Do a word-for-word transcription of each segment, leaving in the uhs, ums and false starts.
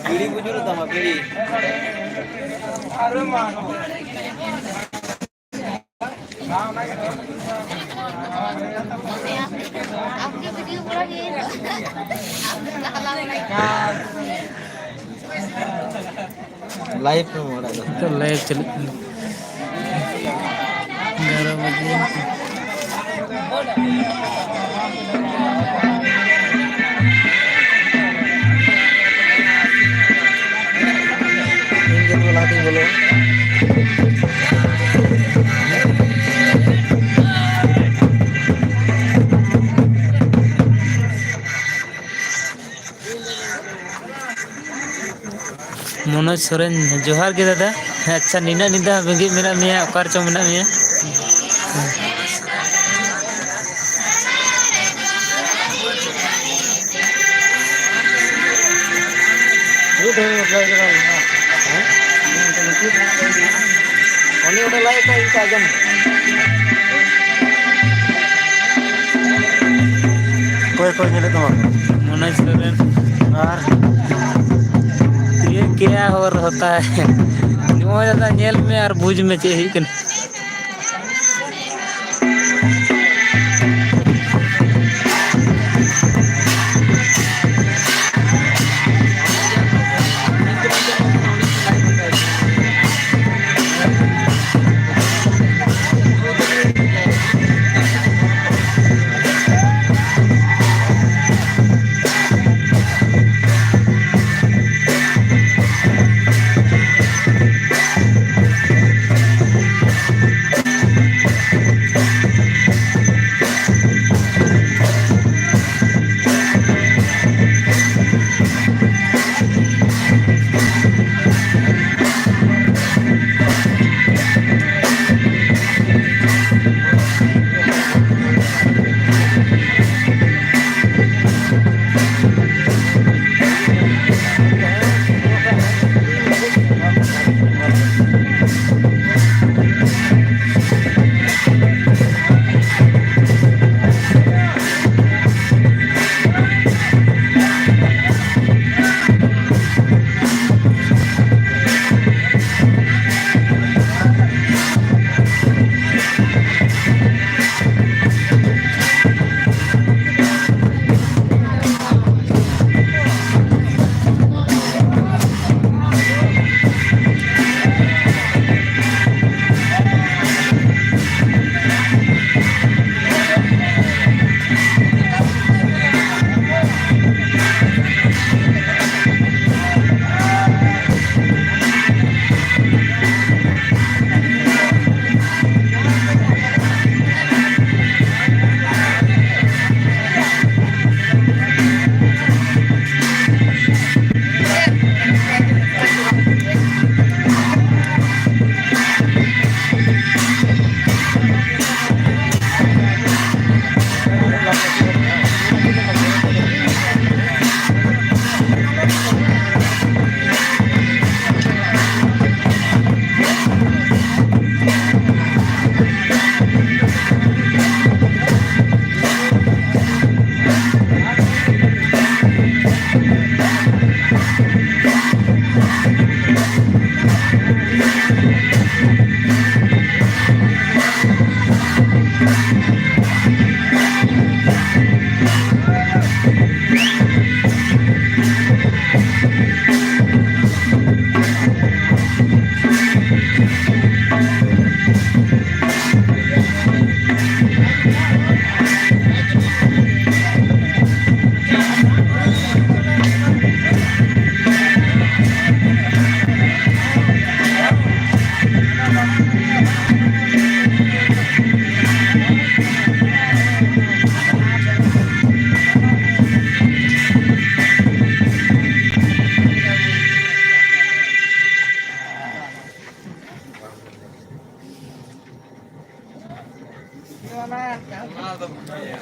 ᱵᱤᱲᱤ ᱵᱩᱡᱩᱨ ᱛᱟᱢᱟ, ᱵᱤᱲᱤ᱾ ᱞᱟᱭᱤᱵᱷ ᱨᱮ ᱢᱚᱲᱟ ᱫᱚ᱾ ᱱᱤᱛᱚᱜ ᱞᱟᱭᱤᱵᱷ ᱪᱟᱹᱞᱩᱜ ᱠᱟᱱᱟ᱾ ᱮᱜᱟᱨᱚ ᱵᱟᱡᱮ᱾ ᱤᱧ ᱜᱮ ᱞᱟᱦᱟ ᱛᱤᱧ ᱵᱚᱞᱚᱜᱼᱟ᱾ ᱢᱚᱱᱳᱡᱽ ᱥᱚᱨᱮᱱ, ᱡᱚᱦᱟᱨ ᱜᱮ ᱫᱟᱫᱟ᱾ ᱟᱪᱪᱷᱟ, ᱱᱤᱱᱟᱹᱜ ᱧᱤᱫᱟᱹ ᱦᱚᱸ ᱵᱮᱸᱜᱮᱫ ᱢᱮᱱᱟᱜ ᱢᱮᱭᱟ, ᱚᱠᱟ ᱨᱮᱪᱚ ᱢᱮᱱᱟᱜ ᱢᱮᱭᱟ? ᱩᱱᱤ ᱚᱸᱰᱮ ᱞᱟᱭ ᱠᱟᱜ ᱤᱧ ᱟᱸᱡᱚᱢ᱾ ᱚᱠᱚᱭ ᱚᱠᱚᱭ ᱧᱮᱞᱮᱫ ᱛᱟᱢᱟ? ᱢᱚᱱᱳᱡᱽ ᱥᱚᱨᱮᱱ᱾ ᱟᱨ ᱭᱮ ᱠᱮᱭᱟ ᱦᱳ ᱨᱟᱦᱟ ᱦᱟᱭ? ᱱᱚᱜᱼᱚᱭ ᱫᱟᱫᱟ, ᱧᱮᱞ ᱢᱮ ᱟᱨ ᱵᱩᱡᱽ ᱢᱮ ᱪᱮᱫ ᱦᱩᱭᱩᱜ ᱠᱟᱱᱟ᱾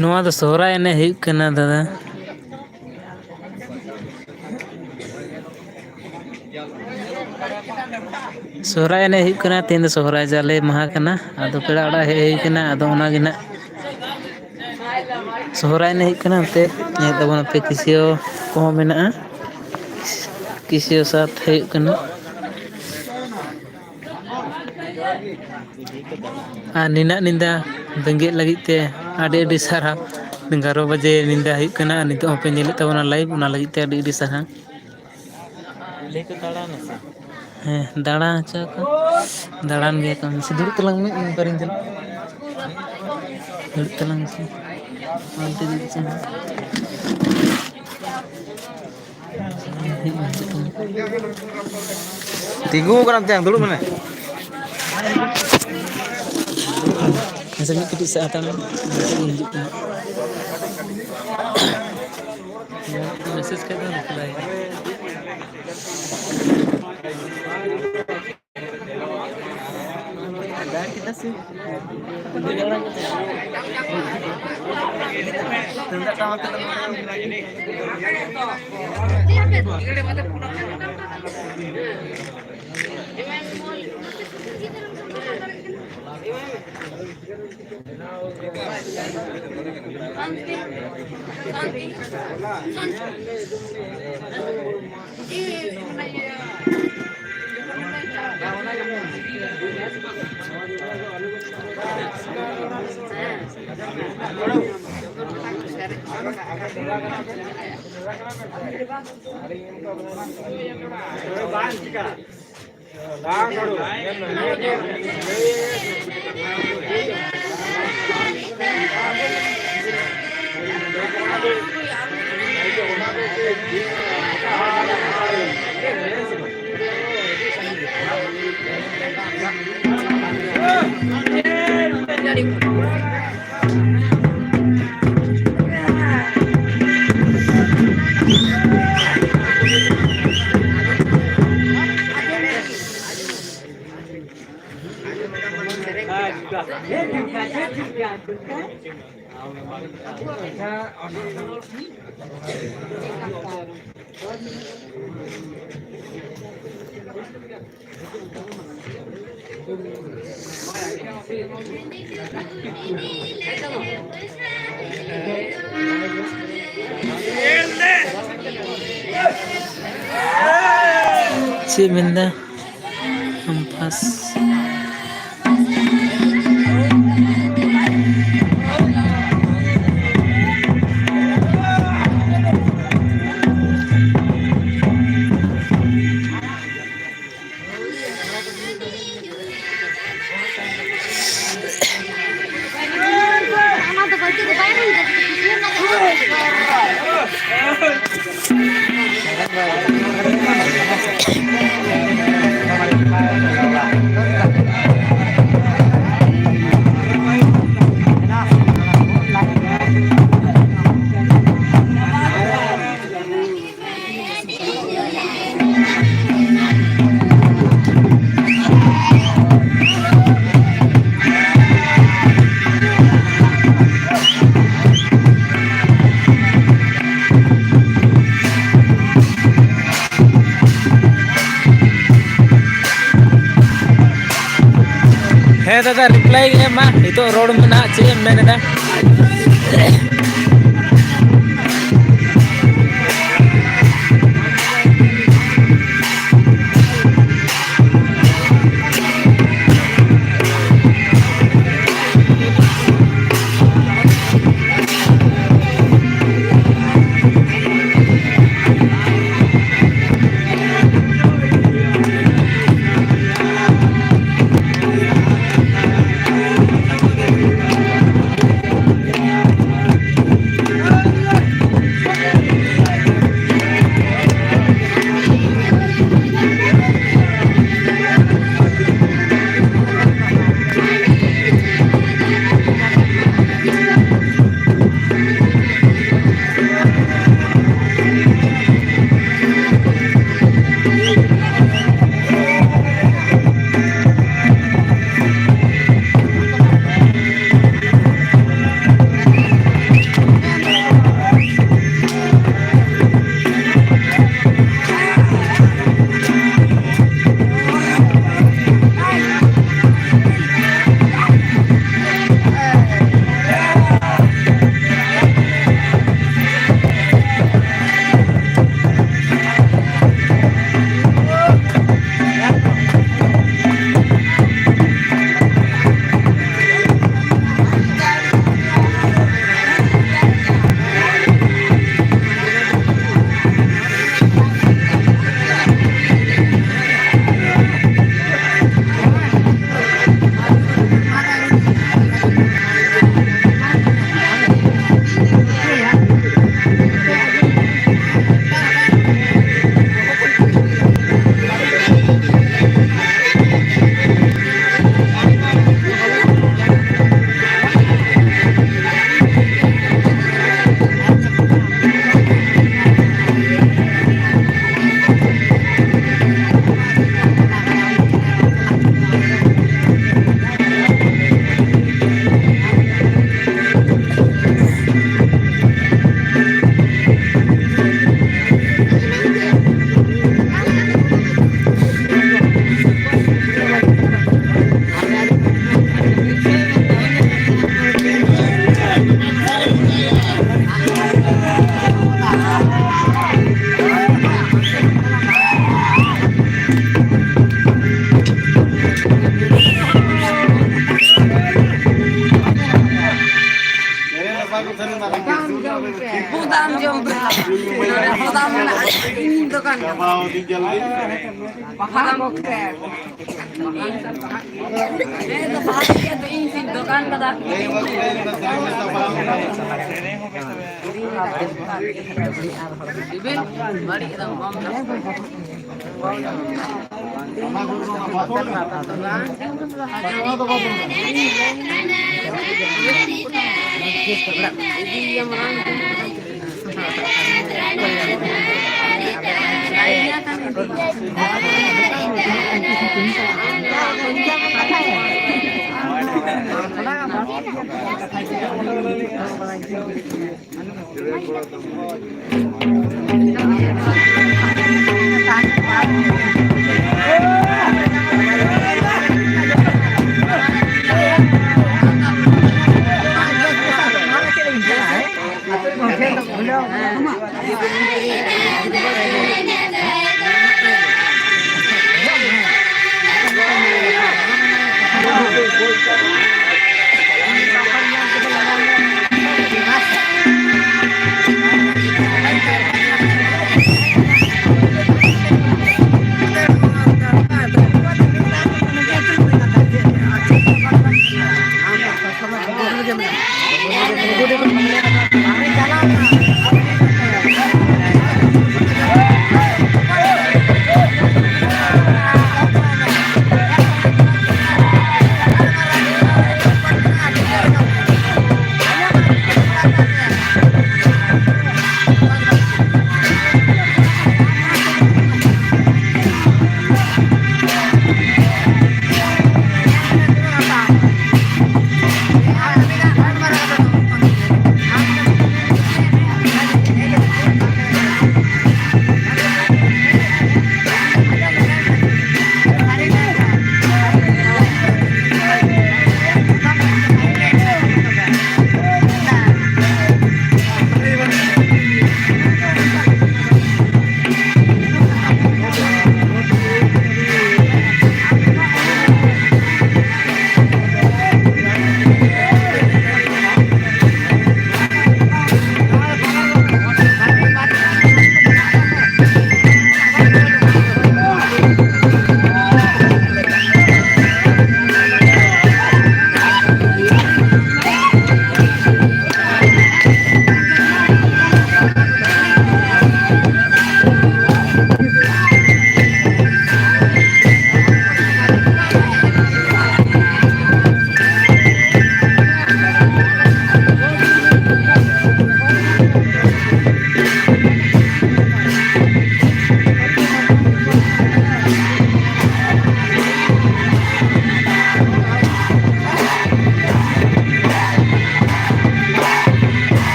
ᱱᱚᱣᱟ ᱫᱚ ᱥᱚᱦᱨᱟᱭ ᱮᱱᱮᱡ ᱦᱩᱭᱩᱜ ᱠᱟᱱᱟ, ᱫᱟᱫᱟ᱾ ᱥᱚᱦᱨᱟᱭ ᱮᱱᱮᱡ ᱦᱩᱭᱩᱜ ᱠᱟᱱᱟ, ᱛᱮᱦᱮᱧ ᱫᱚ ᱥᱚᱦᱨᱟᱭ ᱡᱟᱞᱮ ᱢᱟᱦᱟ ᱠᱟᱱᱟ᱾ ᱟᱫᱚ ᱯᱮᱲᱟ ᱚᱲᱟᱜ ᱦᱮᱡ ᱦᱩᱭ ᱠᱟᱱᱟ, ᱟᱫᱚ ᱚᱱᱟᱜᱮ ᱱᱟᱜ ᱥᱚᱦᱨᱟᱭ ᱮᱱᱮᱡ ᱦᱩᱭᱩᱜ ᱠᱟᱱᱟ᱾ ᱚᱱᱛᱮ ᱧᱮᱞ ᱛᱟᱵᱚᱱ ᱯᱮ, ᱠᱤᱥᱤᱭᱟᱹ ᱠᱚᱦᱚᱸ ᱢᱮᱱᱟᱜᱼᱟ, ᱠᱤᱥᱤᱭᱟᱹ ᱥᱟᱛ ᱦᱩᱭᱩᱜ ᱠᱟᱱᱟ᱾ ᱟᱨ ᱱᱤᱱᱟᱜ ᱧᱤᱫᱟᱹ ᱵᱮᱸᱜᱮᱫ ᱞᱟᱹᱜᱤᱫ ᱛᱮ ᱟᱹᱰᱤ ᱟᱹᱰᱤ ᱥᱟᱨᱦᱟᱣ᱾ ᱮᱜᱟᱨᱚ ᱵᱟᱡᱮ ᱧᱤᱫᱟᱹ ᱦᱩᱭᱩᱜ ᱠᱟᱱᱟ, ᱱᱤᱛᱚᱜ ᱦᱚᱸᱯᱮ ᱧᱮᱞᱮᱫ ᱛᱟᱵᱚᱱᱟ ᱞᱟᱭᱤᱵᱷ, ᱚᱱᱟ ᱞᱟᱹᱜᱤᱫ ᱛᱮ ᱟᱹᱰᱤ ᱟᱹᱰᱤ ᱥᱟᱨᱦᱟᱣ᱾ ᱞᱟᱹᱭ ᱠᱚ ᱫᱟᱬᱟᱱᱟ ᱥᱮ? ᱦᱮᱸ, ᱫᱟᱬᱟ ᱦᱚᱪᱚ ᱠᱚ, ᱫᱟᱬᱟᱱ ᱜᱮᱭᱟ ᱠᱚ᱾ ᱢᱟᱥᱮ ᱫᱩᱲᱩᱵ ᱛᱟᱞᱟᱝ ᱢᱮ, ᱤᱧ ᱚᱠᱟᱨᱤᱧ ᱪᱟᱞᱟᱜ? ᱫᱩᱲᱩᱵ ᱛᱟᱞᱟᱝ ᱢᱮᱥᱮ᱾ ᱚᱱᱛᱮ ᱫᱩᱲᱩᱵ ᱪᱚᱝ᱾ ᱛᱤᱸᱜᱩ ᱠᱟᱱᱟᱢ ᱛᱮ, ᱫᱩᱲᱩᱵ ᱢᱮ᱾ ᱢᱟᱥᱮ ᱢᱤᱫ ᱠᱟᱹᱴᱤᱡ ᱥᱟᱦᱟ ᱦᱟᱛᱟᱲ ᱢᱮ, ᱱᱤᱛᱚᱜ ᱤᱧ ᱦᱤᱡᱩᱜ ᱠᱟᱱᱟ᱾ ᱢᱮᱥᱮᱡᱽ ᱠᱷᱟᱡ ᱫᱚ ᱨᱤᱯᱞᱟᱭ᱾ ᱛᱩᱢᱫᱟᱜ ᱴᱟᱢᱟᱠ ᱛᱮᱫᱚ ᱪᱮᱫ ᱢᱮᱱᱫᱟ? ᱠᱮᱢᱯᱟᱥ᱾ ᱦᱮᱸ ᱫᱟᱫᱟ, ᱨᱤᱯᱞᱟᱭ ᱜᱮ ᱮᱢ ᱢᱟ᱾ ᱱᱤᱛᱚᱜ ᱨᱚᱲ ᱢᱮᱱᱟᱜ, ᱪᱮᱫ ᱮᱢ ᱢᱮᱱ ᱮᱫᱟ? ᱵᱚᱫᱟᱢ ᱡᱚᱢ ᱯᱮ᱾ ᱱᱚᱰᱮ ᱵᱚᱫᱟᱢ ᱢᱮᱱᱟᱜᱼᱟ᱾ ᱤᱧ ᱫᱚᱠᱟᱱ ᱠᱟᱱᱟ᱾ ᱵᱟᱦᱟ ᱵᱚᱠᱥ᱾ ᱦᱮᱸ, ᱫᱚ ᱵᱟᱦᱟ ᱤᱭᱟᱹ ᱫᱚ ᱤᱧ ᱫᱚᱠᱟᱱ ᱠᱟᱫᱟ᱾ ᱥᱤᱵᱤᱞ? ᱵᱟᱹᱲᱤᱡ ᱫᱚ ᱵᱟᱝ ᱠᱟᱱᱟ᱾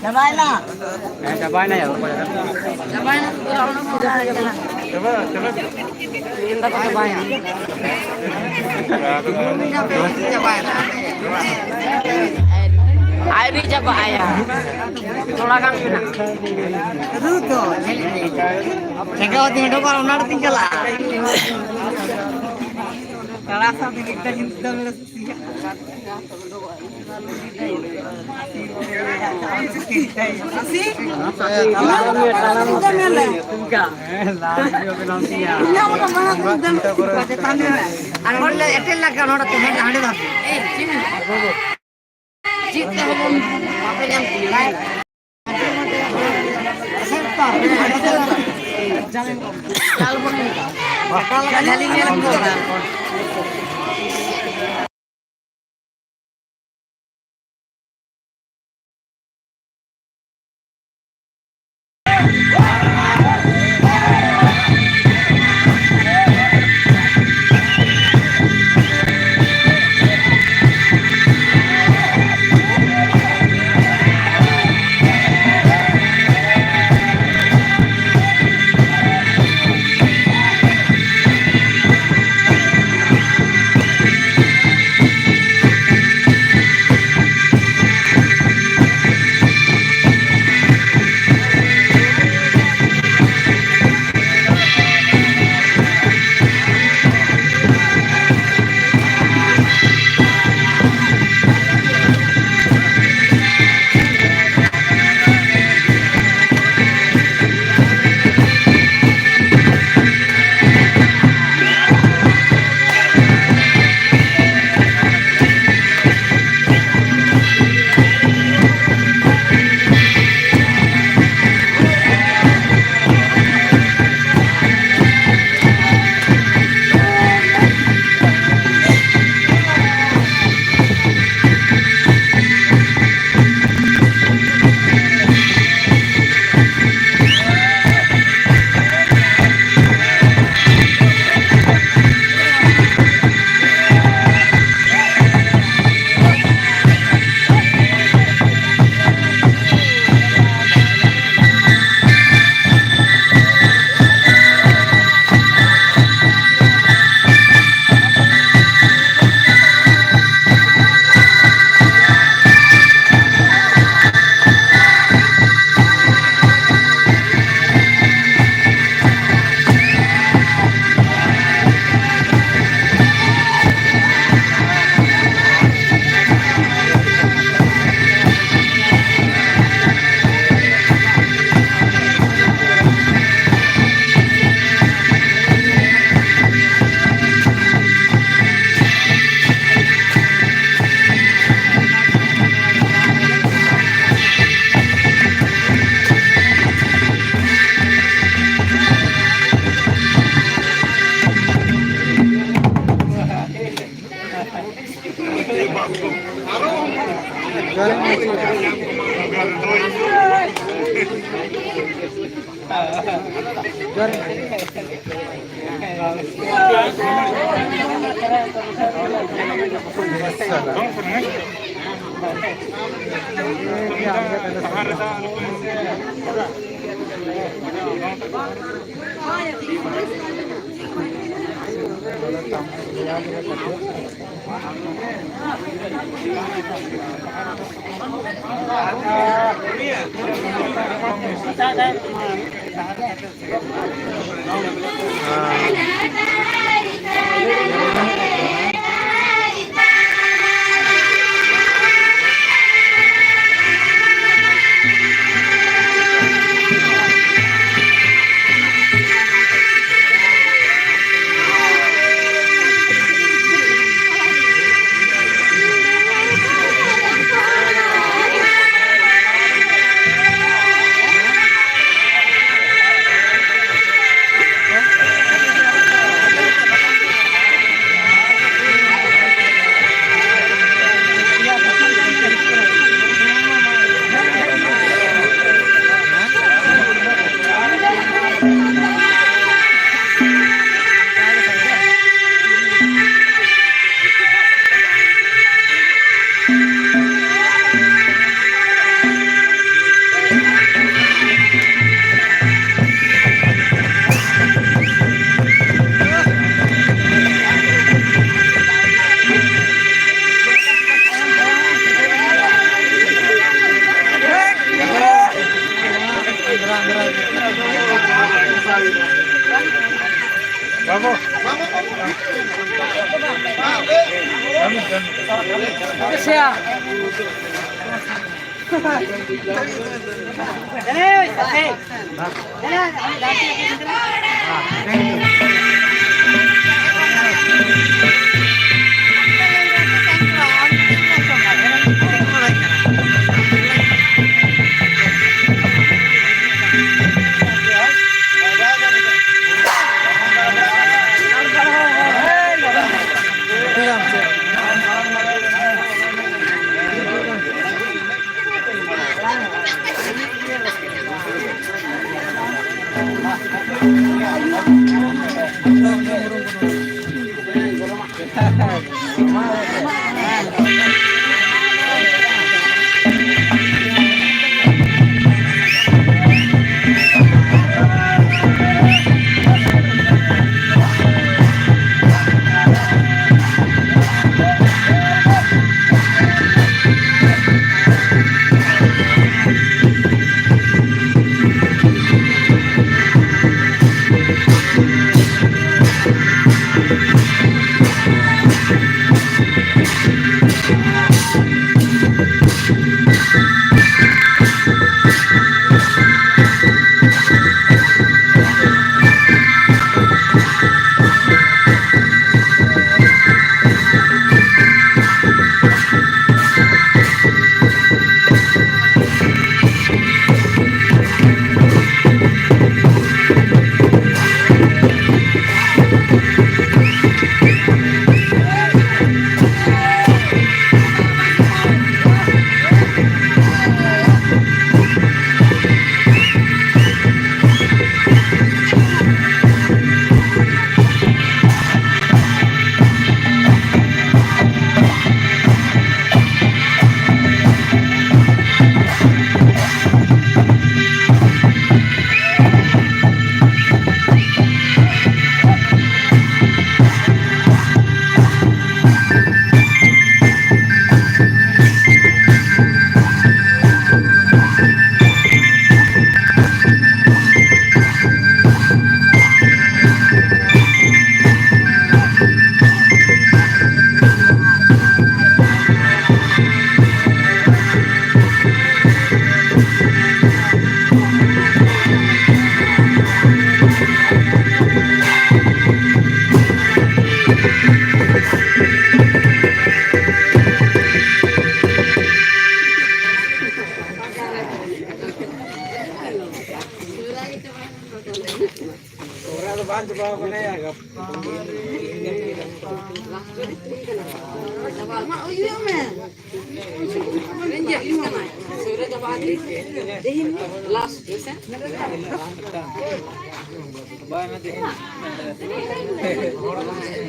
ᱪᱟᱵᱟᱭᱮᱱᱟ᱾ ᱦᱮᱸ, ᱪᱟᱵᱟᱭᱮᱱᱟ ᱭᱟ᱾ ᱪᱟᱵᱟᱭᱮᱱᱟ᱾ ᱢᱮᱱ ᱫᱟᱠᱚ ᱪᱟᱵᱟᱭᱮᱱᱟ᱾ ᱟᱹᱣᱨᱤ ᱪᱟᱵᱟᱜᱼᱟ ᱭᱟ᱾ ᱛᱷᱚᱲᱟ ᱜᱟᱱ ᱢᱮᱱᱟᱜᱼᱟ᱾ ᱨᱩ ᱫᱚ ᱧᱮᱞ ᱢᱮ᱾ ᱴᱷᱮᱸᱜᱟ ᱟᱛᱮ ᱩᱰᱩᱠᱚᱜᱼᱟ, ᱚᱱᱟ ᱟᱲᱮ ᱛᱤᱧ ᱪᱟᱞᱟᱜᱼᱟ᱾ ᱠᱟᱲᱟ ᱥᱟᱶ ᱛᱮ ᱢᱤᱫᱴᱟᱝ ᱡᱤᱱᱤᱥ ᱫᱚ ᱵᱚᱞᱮ ᱠᱩᱥᱤᱭᱟᱜ᱾ ᱟᱨ ᱦᱚᱲ ᱞᱮ ᱮᱴᱮᱞ ᱞᱟᱜᱟ ᱱᱚᱰᱮ ᱛᱮ ᱦᱟᱸᱰᱮ ᱫᱷᱟᱹᱵᱤᱡ᱾ ᱪᱮᱫ ᱛᱮᱦᱚᱸ ᱵᱟᱯᱮ ᱧᱟᱢ ᱠᱤᱧᱟ᱾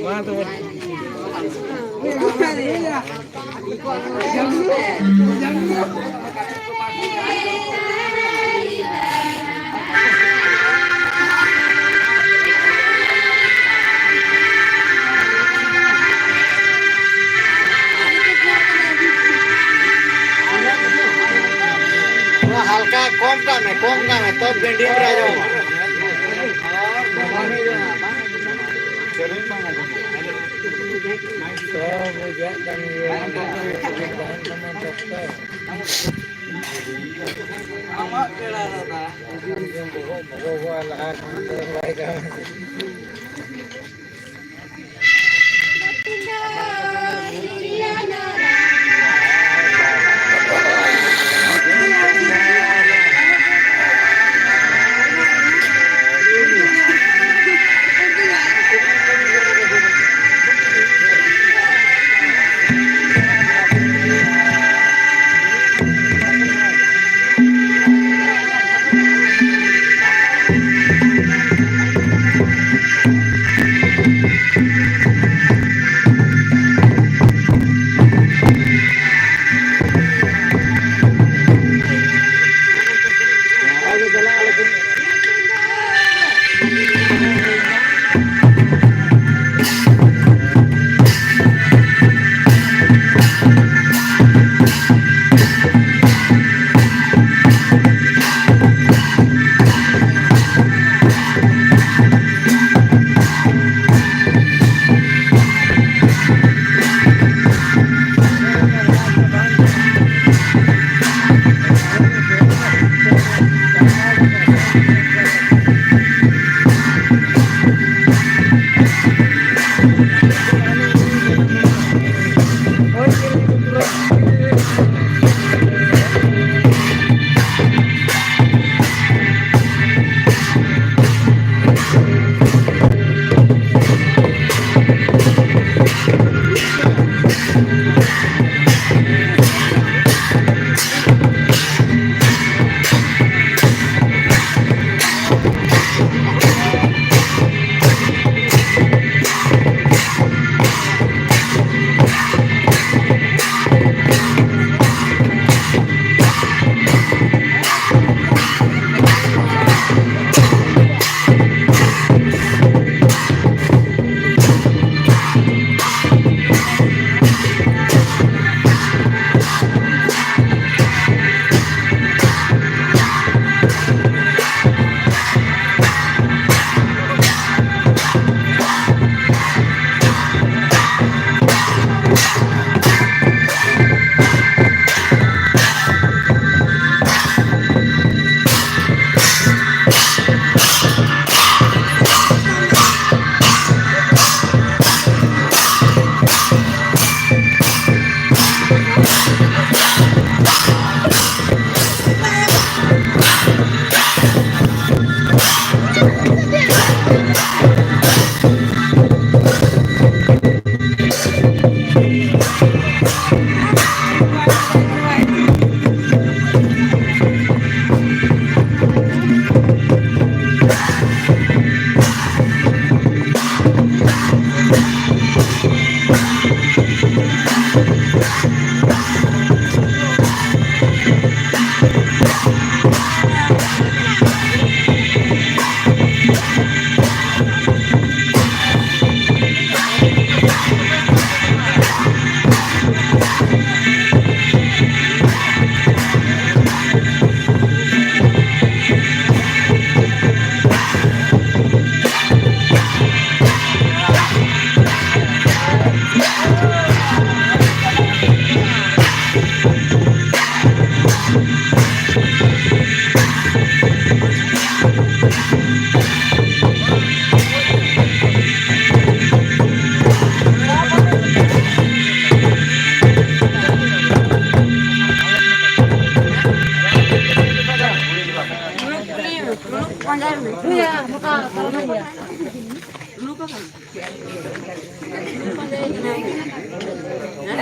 ᱢᱟ ᱛᱚᱵᱮ᱾ ᱛᱷᱚᱲᱟ ᱦᱟᱞᱠᱟ ᱠᱚᱢ ᱠᱟᱜ ᱢᱮ, ᱠᱚᱢ ᱠᱟᱜ ᱢᱮ, ᱛᱚᱵ ᱜᱮ ᱰᱷᱮᱨ ᱟᱸᱡᱚᱢᱚᱜᱼᱟ᱾ ᱟᱢᱟᱜ ᱯᱮᱲᱟ ᱫᱟᱫᱟ᱾ ᱵᱚᱦᱚᱜ ᱵᱚᱦᱚᱜ ᱞᱟᱦᱟ ᱠᱷᱚᱱ ᱫᱚ ᱵᱟᱭ ᱜᱟᱱᱚᱜᱼᱟ᱾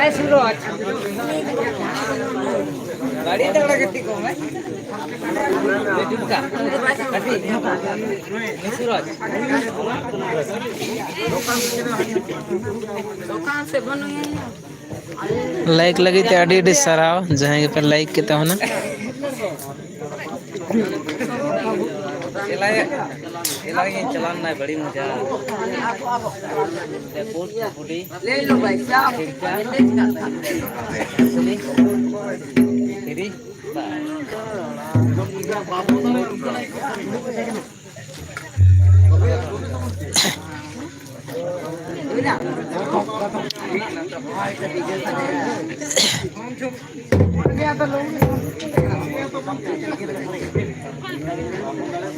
ᱮ ᱥᱩᱨᱚᱡᱽ᱾ ᱜᱟᱹᱰᱤ ᱛᱟᱲᱟ ᱠᱟᱹᱴᱤᱡ ᱠᱚᱢ ᱢᱮ᱾ ᱮ ᱰᱩᱢᱠᱟ᱾ ᱠᱟᱹᱴᱤᱡ᱾ ᱮ ᱥᱩᱨᱚᱡᱽ᱾ ᱫᱚᱠᱟᱱ ᱥᱮᱫ ᱵᱟᱹᱱᱩᱭᱟ᱾ ᱞᱟᱭᱤᱠ ᱞᱟᱹᱜᱤᱫ ᱛᱮ ᱟᱹᱰᱤ ᱟᱹᱰᱤ ᱥᱟᱨᱦᱟᱣ, ᱡᱟᱦᱟᱸᱭ ᱜᱮᱯᱮ ᱞᱟᱭᱤᱠ ᱠᱮᱫ ᱛᱟᱵᱚᱱᱟ᱾ ᱮᱞᱟᱭ, ᱮᱞᱟᱭ ᱪᱟᱞᱟᱣ ᱞᱮᱱᱟᱭ ᱵᱟᱹᱲᱤ ᱢᱚᱡᱟ᱾ ᱮᱭᱟᱨᱯᱳᱨᱴ, ᱯᱩᱰᱤ, ᱥᱤᱞᱪᱟ, ᱯᱷᱤᱨᱤ, ᱵᱟᱥ᱾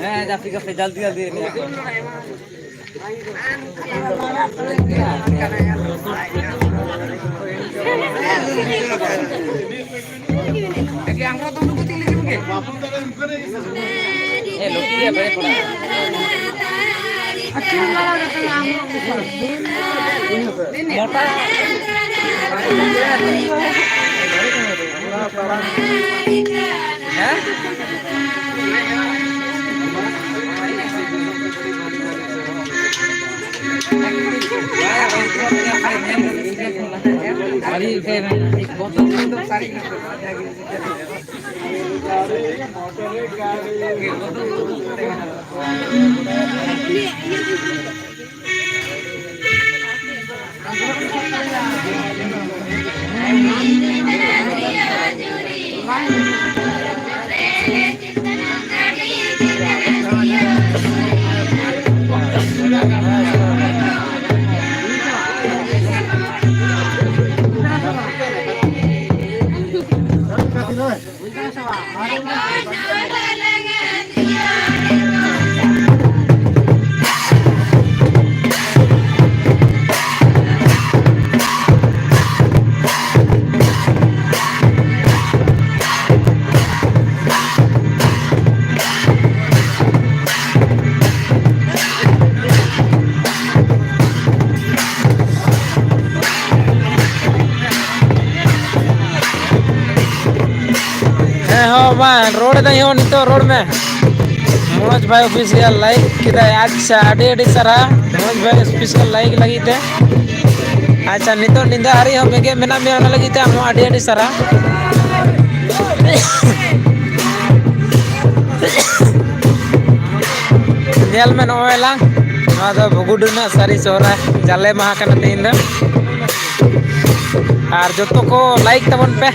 ᱦᱮᱸ, ᱡᱟᱹᱯᱤᱫ ᱠᱟᱛᱮ ᱡᱚᱞᱫᱤ ᱡᱚᱞᱫᱤ ᱮᱱᱮᱡ ᱟᱠᱚ᱾ ᱢᱟ ᱨᱚᱲ ᱮᱫᱟᱭ ᱦᱚᱸ ᱱᱤᱛᱚᱜ ᱨᱚᱲ ᱢᱮ᱾ ᱢᱚᱱᱳᱡᱽ ᱵᱷᱟᱭ ᱚᱯᱷᱤᱥᱤᱭᱟᱞ ᱞᱟᱭᱤᱠ ᱠᱮᱫᱟᱭ᱾ ᱟᱪᱪᱷᱟ, ᱟᱹᱰᱤ ᱟᱹᱰᱤ ᱥᱟᱨᱦᱟᱣ ᱢᱚᱱᱳᱡᱽ ᱵᱷᱟᱭ ᱚᱯᱷᱤᱥᱤᱭᱟᱞ ᱞᱟᱭᱤᱠ ᱞᱟᱹᱜᱤᱫ ᱛᱮ᱾ ᱟᱪᱪᱷᱟ, ᱱᱤᱛᱚᱜ ᱧᱤᱫᱟᱹ ᱟᱹᱨᱤ ᱦᱚᱸ ᱵᱮᱸᱜᱮᱫ ᱢᱮᱱᱟᱜ ᱢᱮᱭᱟ, ᱚᱱᱟ ᱞᱟᱹᱜᱤᱫ ᱛᱮ ᱟᱢ ᱦᱚᱸ ᱟᱹᱰᱤ ᱟᱹᱰᱤ ᱥᱟᱨᱦᱟᱣ᱾ ᱧᱮᱞ ᱢᱮ ᱱᱚᱜᱼᱚᱭ ᱞᱟᱝ, ᱱᱚᱣᱟ ᱫᱚ ᱵᱷᱩᱜᱩᱰᱩ ᱨᱮᱱᱟᱜ ᱥᱟᱹᱨᱤ ᱥᱚᱦᱨᱟᱭ ᱡᱟᱞᱮ ᱢᱟᱦᱟ ᱠᱟᱱᱟ ᱛᱮᱦᱮᱧ ᱫᱚ᱾ ᱟᱨ ᱡᱚᱛᱚ ᱠᱚ ᱞᱟᱭᱤᱠ ᱛᱟᱵᱚᱱ ᱯᱮ᱾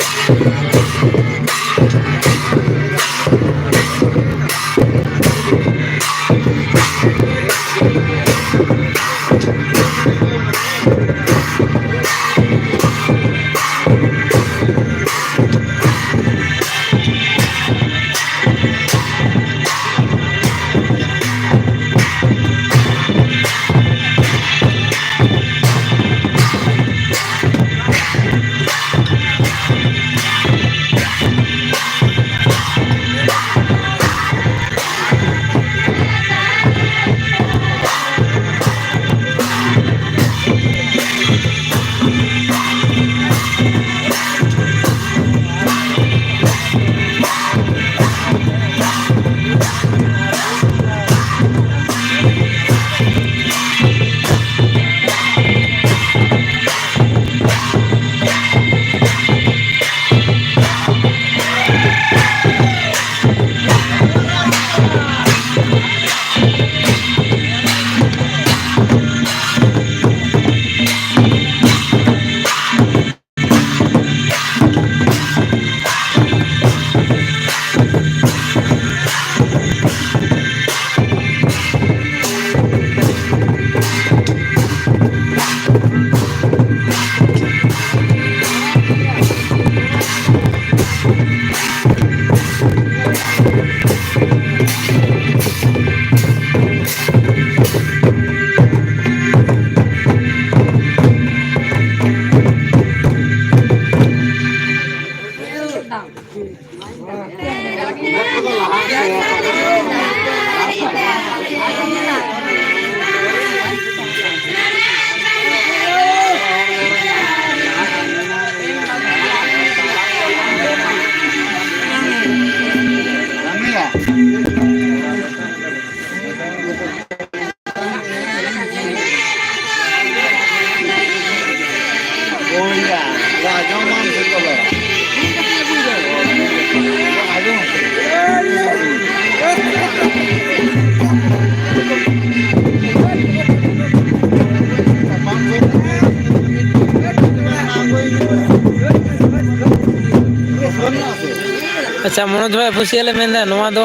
ᱟᱪᱪᱷᱟ, ᱢᱚᱱᱳᱡᱽ ᱵᱷᱟᱭ ᱚᱯᱷᱤᱥᱤᱭᱟᱞᱮ ᱢᱮᱱᱫᱟ, ᱱᱚᱣᱟ ᱫᱚ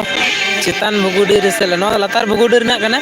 ᱪᱮᱛᱟᱱ ᱵᱷᱩᱜᱩᱰᱤ ᱨᱮ ᱥᱮ ᱱᱚᱣᱟ ᱫᱚ ᱞᱟᱛᱟᱨ ᱵᱷᱩᱜᱩᱰᱤ ᱨᱮᱱᱟᱜ ᱠᱟᱱᱟ?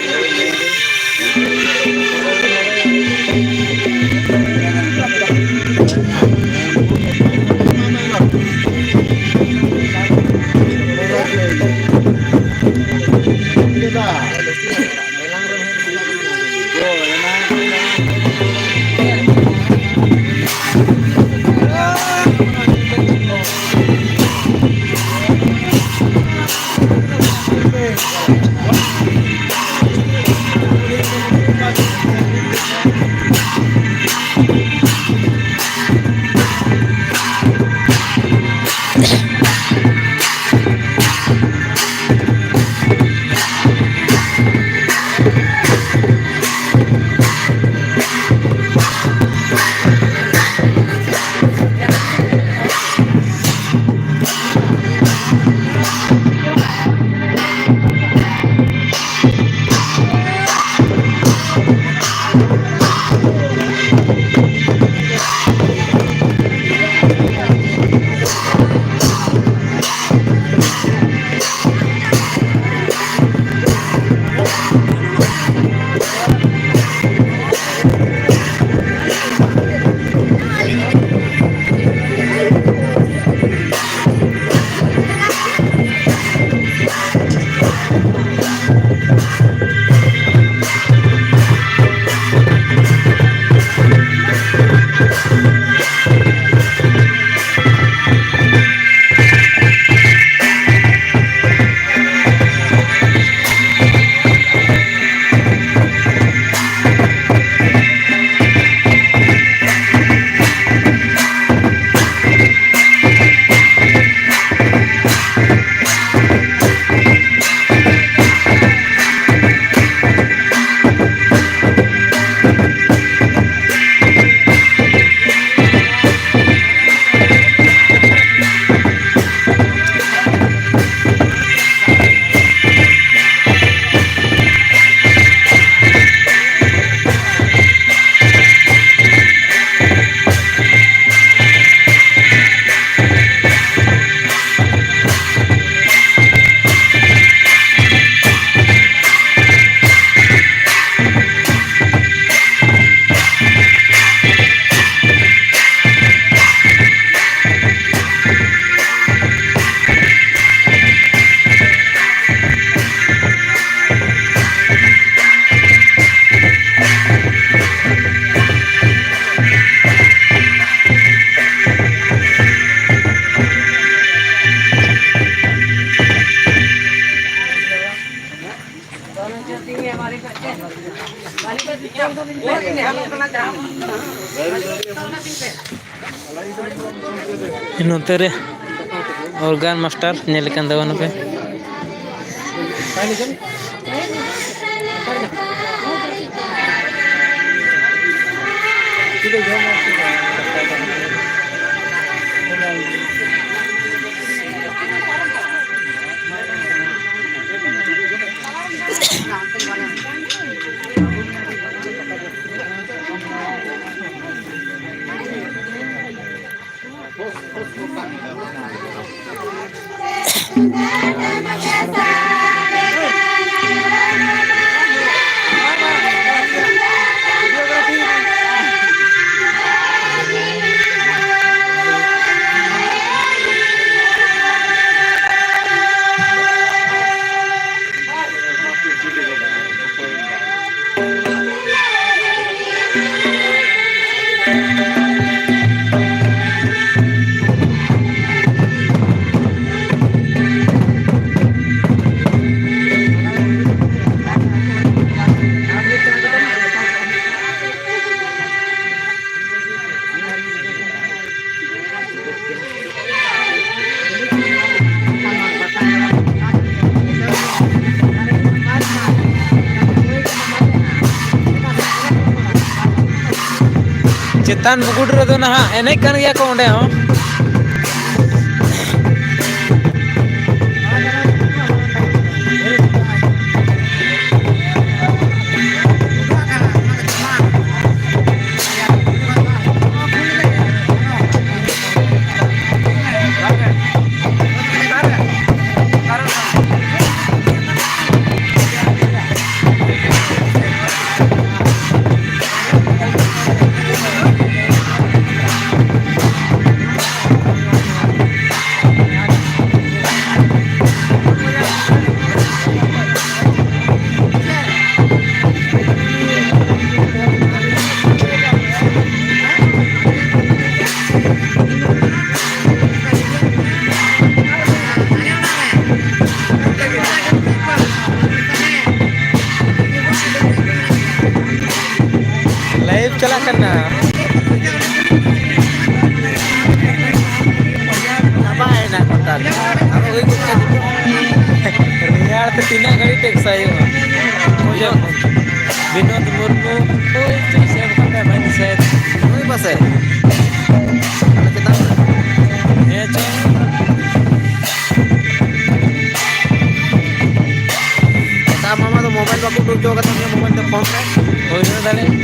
ᱱᱚᱛᱮ ᱨᱮ organ master ᱧᱮᱞ ᱠᱟᱱ ᱛᱟᱵᱚᱱᱟ ᱯᱮ᱾ ᱪᱮᱛᱟᱱ ᱵᱩᱠᱩᱴ ᱨᱮᱫᱚ ᱱᱟᱦᱟᱜ ᱮᱱᱮᱡ ᱠᱟᱱ ᱜᱮᱭᱟ ᱠᱚ ᱚᱸᱰᱮ ᱦᱚᱸ᱾ ᱪᱟᱵᱟᱭᱮᱱᱟ ᱜᱚᱴᱟ ᱨᱮ᱾ ᱟᱨᱚ ᱦᱩᱭ ᱠᱚᱜ ᱠᱷᱟᱱ ᱨᱮᱭᱟᱲ ᱛᱮ ᱛᱤᱱᱟᱹᱜ ᱜᱷᱟᱹᱲᱤᱡ ᱴᱮᱠᱥᱟᱭ ᱦᱩᱭᱩᱜᱼᱟ? ᱵᱤᱱᱳᱫ ᱢᱩᱨᱢᱩ, ᱚᱠᱚᱭ ᱪᱚᱭ ᱥᱮᱱ ᱠᱟᱱ ᱛᱟᱭᱟ, ᱵᱟᱹᱧ ᱫᱤᱥᱟᱹᱭᱮᱫ᱾ ᱱᱩᱭ ᱯᱟᱥᱮ? ᱟᱞᱮ ᱪᱮᱛᱟᱱ ᱨᱮ? ᱦᱮᱸ ᱪᱚ᱾ ᱮᱴᱟᱜ ᱢᱟᱢᱟ ᱫᱚ ᱢᱳᱵᱟᱭᱤᱞ ᱵᱟᱠᱚ ᱩᱰᱩᱠ ᱦᱚᱪᱚ ᱠᱟᱫᱟ, ᱩᱱᱤᱭᱟᱜ ᱢᱳᱵᱟᱭᱤᱞ ᱛᱮ ᱯᱷᱳᱱ ᱨᱮ᱾ ᱦᱩᱭ ᱦᱚᱸ ᱫᱟᱲᱮᱭᱟᱜᱼᱟ᱾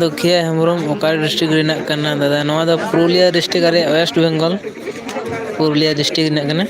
ᱫᱩᱠᱷᱤᱭᱟ ᱦᱮᱢᱵᱨᱚᱢ ᱚᱠᱟ ᱰᱤᱥᱴᱨᱤᱠᱴ ᱨᱮᱱᱟᱜ ᱠᱟᱱᱟ ᱫᱟᱫᱟ? ᱱᱚᱣᱟ ᱫᱚ ᱯᱩᱨᱩᱞᱤᱭᱟ ᱰᱤᱥᱴᱨᱤᱠᱴ ᱨᱮᱭᱟᱜ, ᱳᱭᱮᱥᱴ ᱵᱮᱝᱜᱚᱞ, ᱯᱩᱨᱩᱞᱤᱭᱟ ᱰᱤᱥᱴᱨᱤᱠᱴ ᱨᱮᱱᱟᱜ ᱠᱟᱱᱟ᱾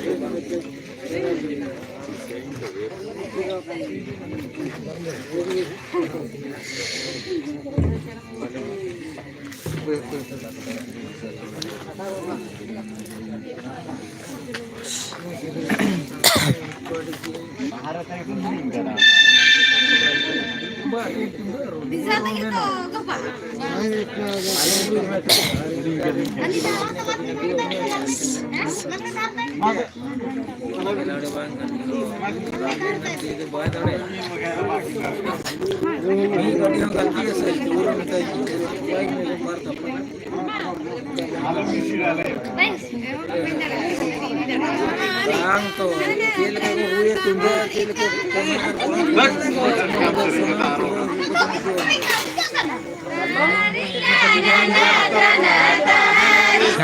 ᱵᱟᱝ ᱛᱚ, ᱪᱮᱫ ᱞᱮᱠᱟ ᱠᱚ ᱨᱩᱭᱟ, ᱛᱩᱢᱫᱟᱜ ᱪᱮᱫ ᱞᱮᱠᱟ ᱠᱚ ᱠᱟᱹᱢᱤᱭᱟ?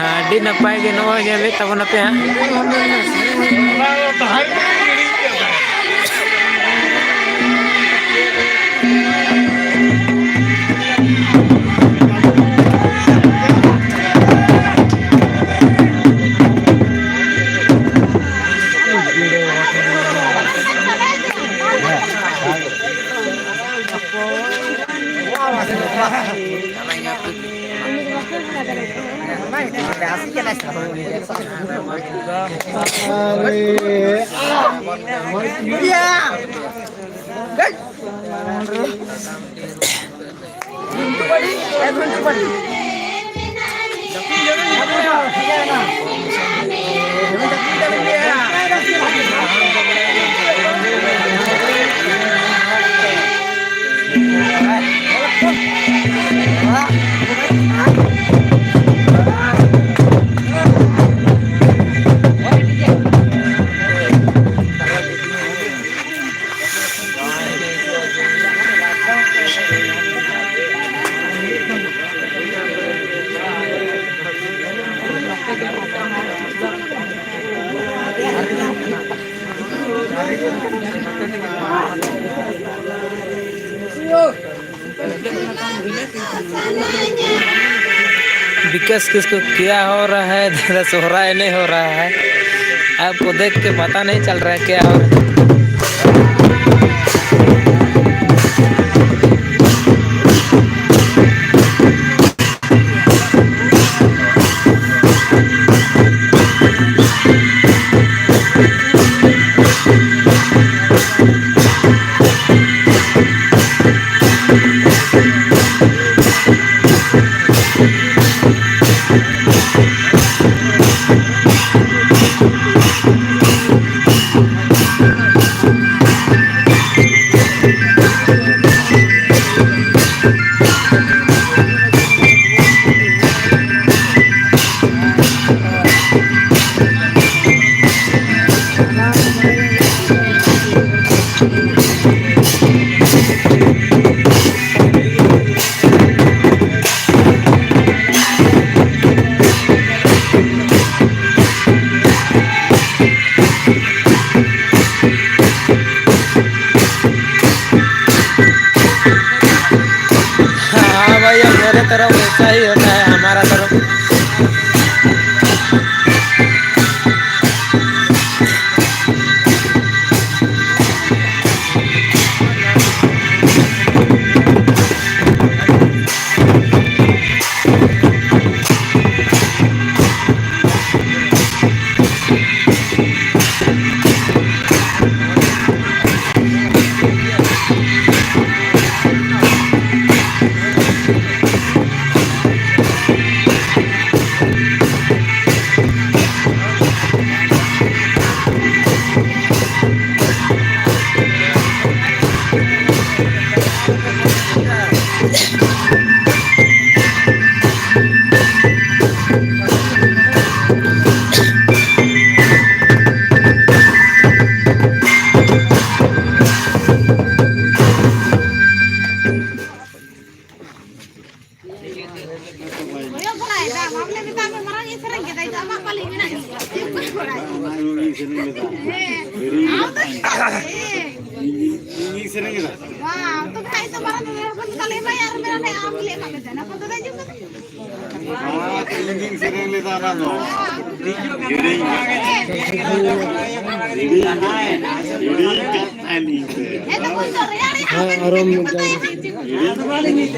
ᱟᱹᱰᱤ ᱱᱟᱯᱟᱭ ᱜᱮ ᱱᱚᱜᱼᱚᱭ ᱧᱮᱞᱮᱫ ᱛᱟᱵᱚᱱᱟᱯᱮ ᱦᱟᱸᱜ᱾ विकास किसको क्या हो रहा है? दादा, सोहरा नहीं हो रहा है। आपको देख के पता नहीं चल रहा है क्या हो रहा है। ᱤᱧᱤᱧ ᱥᱮᱨᱮᱧ ᱞᱮᱫᱟ᱾ ᱦᱮᱸ᱾ ᱤᱧᱤᱧ ᱥᱮᱨᱮᱧ ᱞᱮᱫᱟ᱾ ᱵᱟᱝ, ᱛᱚᱵᱮ ᱟᱡ ᱫᱚ ᱢᱟᱨᱟᱝ ᱦᱚᱯᱚᱱ ᱛᱟᱞᱮ ᱮᱢᱟᱭᱟ ᱟᱨ ᱢᱮᱨᱚᱢ ᱮ ᱟᱢ ᱞᱮ ᱮᱢᱟ ᱢᱮ ᱛᱟᱦᱮᱱᱟ᱾ ᱦᱚᱯᱚᱱ ᱫᱚ ᱫᱟᱭ ᱡᱩᱜᱽ ᱠᱟᱱᱟ᱾ ᱦᱮᱸ, ᱤᱧᱤᱧ ᱥᱮᱨᱮᱧ ᱞᱮᱫᱟ ᱚᱱᱟ ᱫᱚ᱾ ᱦᱤᱲᱤᱧ, ᱦᱤᱲᱤᱧ, ᱦᱤᱲᱤᱧ ᱠᱟᱜ ᱛᱟᱦᱮᱱᱤᱧ ᱥᱮ᱾ ᱦᱮᱸ, ᱛᱚᱠᱷᱚᱱ ᱫᱚ ᱨᱮᱭᱟᱲ ᱨᱮᱭᱟᱲ ᱦᱮᱸ, ᱟᱨᱚ ᱢᱤᱫ ᱫᱷᱟᱣ᱾ ᱦᱤᱲᱤᱧ᱾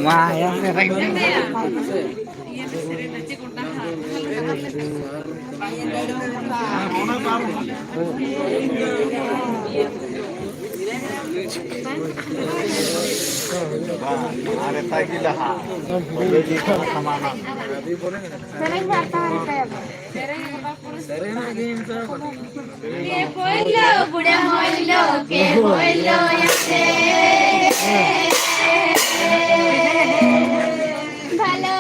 ᱢᱟ, ᱭᱟ᱾ ᱵᱟᱝ, ᱟᱨ ᱮᱴᱟᱜ ᱜᱮ ᱞᱟᱦᱟ᱾ ᱛᱚᱵᱮ ᱜᱮ ᱠᱚ ᱥᱚᱢᱟᱱᱟ᱾ ᱥᱮᱨᱮᱧ ᱵᱟᱨ ᱫᱷᱟᱣ ᱨᱤᱠᱟᱹᱭᱟᱵᱚᱱ᱾ ᱥᱮᱨᱮᱧ ᱨᱮᱱᱟᱜ ᱜᱮ ᱤᱱᱴᱨᱳ᱾ ᱠᱮ ᱯᱳᱭᱞᱳ ᱵᱩᱰᱷᱟᱹ ᱢᱳᱭᱞᱳ, ᱠᱮ ᱯᱳᱭᱞᱳ ᱭᱟᱛᱮ᱾ ᱵᱷᱟᱞᱳ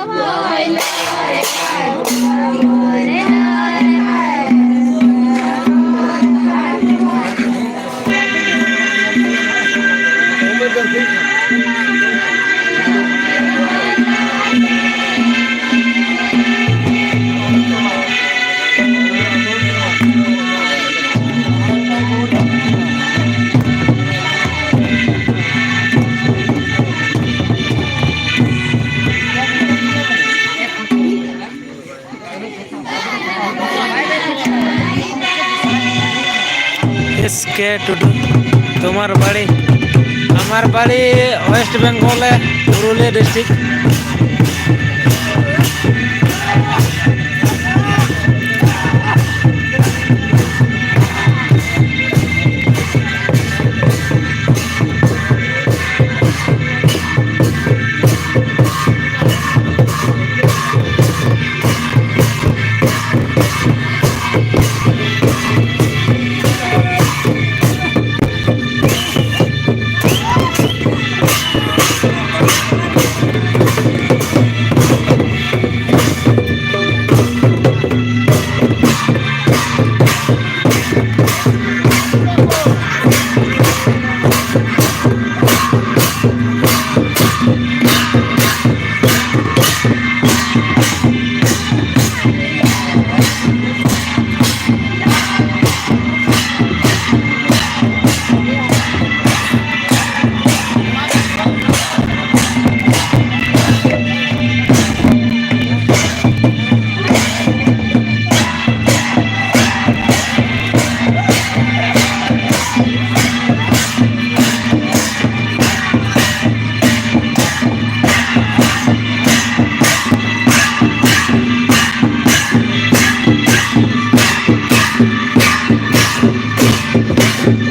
ᱦᱳᱭᱞᱳ ᱨᱮ᱾ ᱮᱥ ᱠᱮ ᱴᱩᱰᱩ, ᱛᱳᱢᱟᱨ ᱵᱟᱲᱤ, ᱟᱢᱟᱨ ᱵᱟᱲᱤ, ᱳᱭᱮᱥᱴ ᱵᱮᱝᱜᱚᱞ, ᱯᱩᱨᱩᱞᱤᱭᱟᱹ ᱰᱤᱥᱴᱨᱤᱠᱴ᱾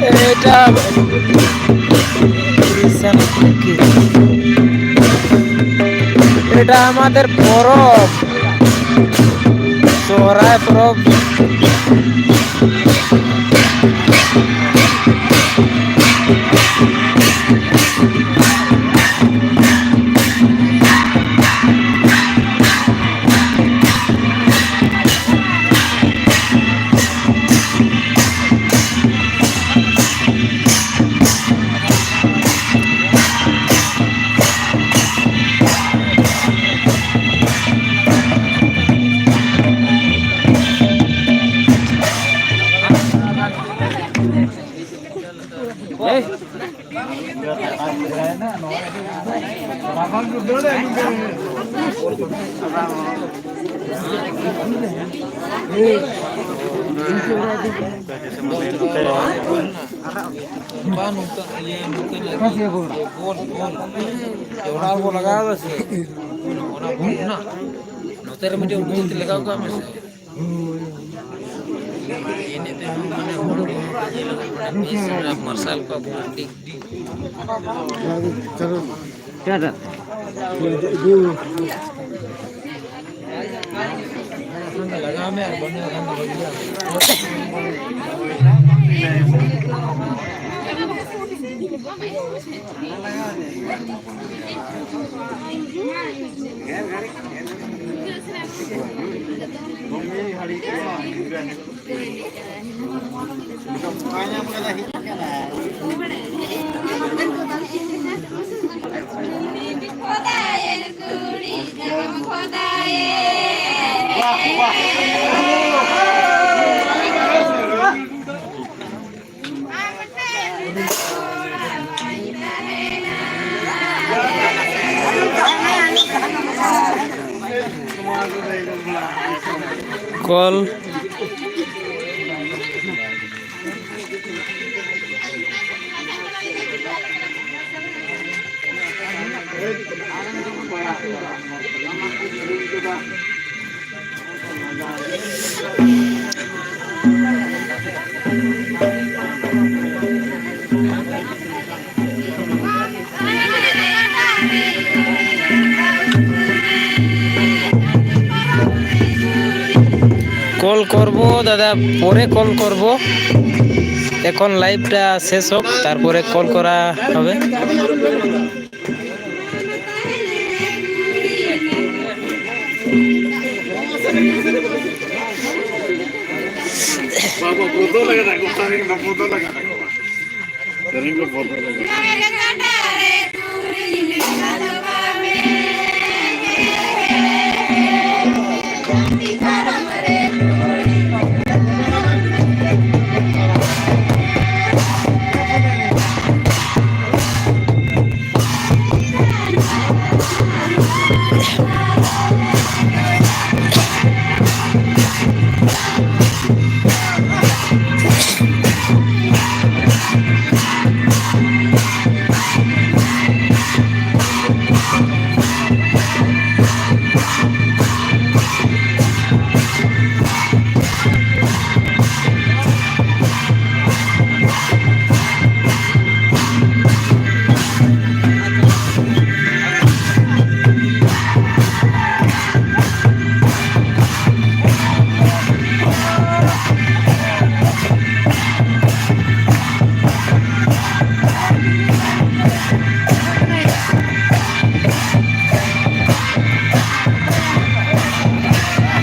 এটা, এটা আমাদের পরব, সোহরায় পরব। ᱵᱟᱝ, ᱱᱚᱝᱠᱟ ᱤᱭᱟᱹ, ᱱᱚᱝᱠᱟ ᱞᱟᱹᱜᱤᱫ ᱵᱚᱞ, ᱵᱚᱞ, ᱡᱚᱲᱟᱣ ᱵᱚ ᱞᱟᱜᱟᱣ ᱫᱟ ᱥᱮ? ᱚᱱᱟ ᱵᱚᱞ ᱨᱮᱱᱟᱜ ᱱᱚᱛᱮ ᱨᱮ ᱢᱤᱫᱴᱮᱱ ᱩᱰᱩᱠ ᱠᱟᱛᱮ ᱞᱟᱜᱟᱣ ᱠᱟᱜ ᱢᱮ ᱥᱮ᱾ ᱮᱱᱮᱡ ᱛᱮᱦᱚᱸ ᱢᱟᱱᱮ ᱦᱚᱲ ᱠᱚ ᱧᱮᱞᱚᱜ ᱠᱟᱱᱟ, ᱵᱮᱥ ᱢᱟᱨᱥᱟᱞ ᱠᱚ ᱟᱹᱰᱤ᱾ ᱞᱟᱜᱟᱣ ᱢᱮ ᱟᱨ ᱵᱟᱹᱱᱩᱜ ᱠᱷᱟᱱ ᱫᱚ ᱵᱟᱹᱜᱤᱭᱟᱜ ᱢᱮ᱾ ᱠᱚᱞ᱾ কল করব দাদা, পরে কল করব, এখন লাইভটা শেষ হোক, তারপরে কল করা হবে।